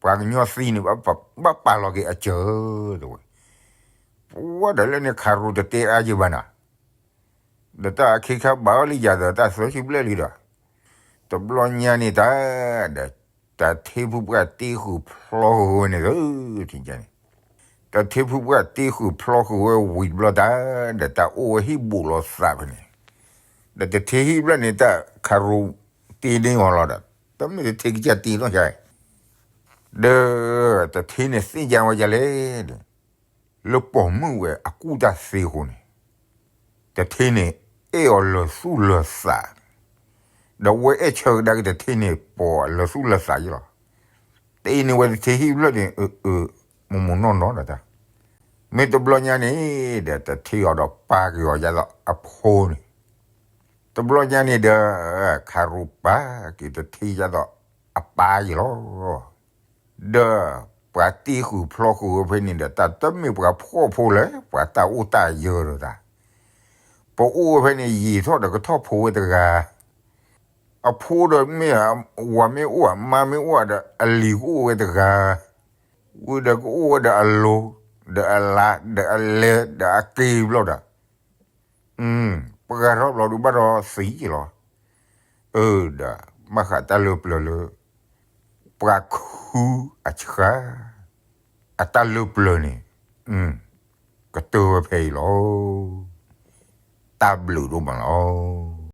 ပှၤကညီသံန့ၣ် ဘၣ်ပာ်လီၤက့ၤအစၢၤ တဲဝဲ, ပှၢ်ဒီးလၢန့ၣ်ခးရိၤတတဲအါယံၤဘၣ်နၤ, ဒီးတၢ်အခ့ခါဘၣ်အီၤလံယၤဒီးတၢ်သၢဆံဘျဲၣ်လံဒီး, တဘျီညါန့ၣ်တၢ်ဒီး တၢ်ထံၣ်ဖုပှၢ်တ့ဃုာ်ဖျီဃုာ်ဝဲန့ၣ် ထံၣ်ညါန့ၣ်, တၢ်ထံၣ်ဖုပှၢ်တ့ဃုာ်ဖျီဃုာ်ဝဲဝံၤတဘျီတၢ် ဒီးတၢ်အိၣ်ဝဲဟံၣ်ဘူးလိာ်သးဖဲန့ၣ်, ဒီးတထံၣ်ဟံၣ်ဘျဲၣ်န့ၣ် တၢ်ခးရိၤတ့န့ၢ်အီၤလီၤဒီး တမ့ၢ်တထံၣ်ကစၢ်တ့နီၢ်ယါ ဒီးတထံၣ်န့ၣ်သ့ၣ်ညါဝဲဒ်လဲၣ်န့ၣ်, လၢပိာ်မုၣ်ဝဲအကူၣ်တၢ်သ့အဃိန့ၣ်, တထံၣ်န့ၣ်အဲၣ်အီၤလၢာ်သူၣ်လၢာ်သး, ဒီးဝဲအဲၣ်ဆၢကဒါက့ၤတထံၣ်န့ၣ် ပိာ်လၢာ်သူၣ်လၢာ်သးယ့လီၤ. တ့န့ၢ်ဝဲတထံၣ်ဟံၣ်ဘျဲၣ်န့ၣ် အၢ အၢ မိၢ်မိၢ်နီၢ်နီၢ်ဒီးတၢ်, မ့ၢ်တဘျီညါန့ၣ် ဒီးတထံၣ်အီၤဒီးပာ်က့ၤအီၤဒ်သိးအဖိန့ၣ် တဘျီညါန့ၣ်ဒီး ခးရိၤပာ်က့ၤတထံၣ်ဒ်သိးအပၢ်ယ့လီၤ. ဒီးပှၤတ့ဃုာ်ဖျီဃုာ်ဝဲဖဲန့ၣ်ဒီး တၢ်တမ့ၢ်ပှၤဖှီၣ်ဖိလၢ ပှၤတၢ်အိၣ်တၢ်ယၢၤဒီးတၢ်, ပအိၣ်ဝဲဖဲန့ၣ် ယံာ်ထီၣ်ဒီးကထီၣ်ဖိဝဲတဂၤ, အဖိဒီးမ့ၢ်ဝၤမ့ၢ်အိၣ် အမါမ့ၢ်အိၣ်ဒီး အလံၤကအိၣ်ဝဲတဂၤ, ဝံၤဒီးကအိၣ်ဝဲဒီးအလိၤ, ဒီးအလါ, ဒီးအလဲ, ဒီးအက့ၤဘျီဒီး ပှၤထီၣ်ဘျီဒုးဘၣ်ဒီးသံယ့လီၤ. အၢ ဒီးဘၣ်ဃးတၢ်လၢပျၢၤလၢ ပှၤခုအဆှါ အတၢ်လၢပျၢၤန့ၣ် ကတၢၢ်ဝဲဖဲအံၤလီၤ. တၢ်ဘျုးဒိၣ်မးလီၤ.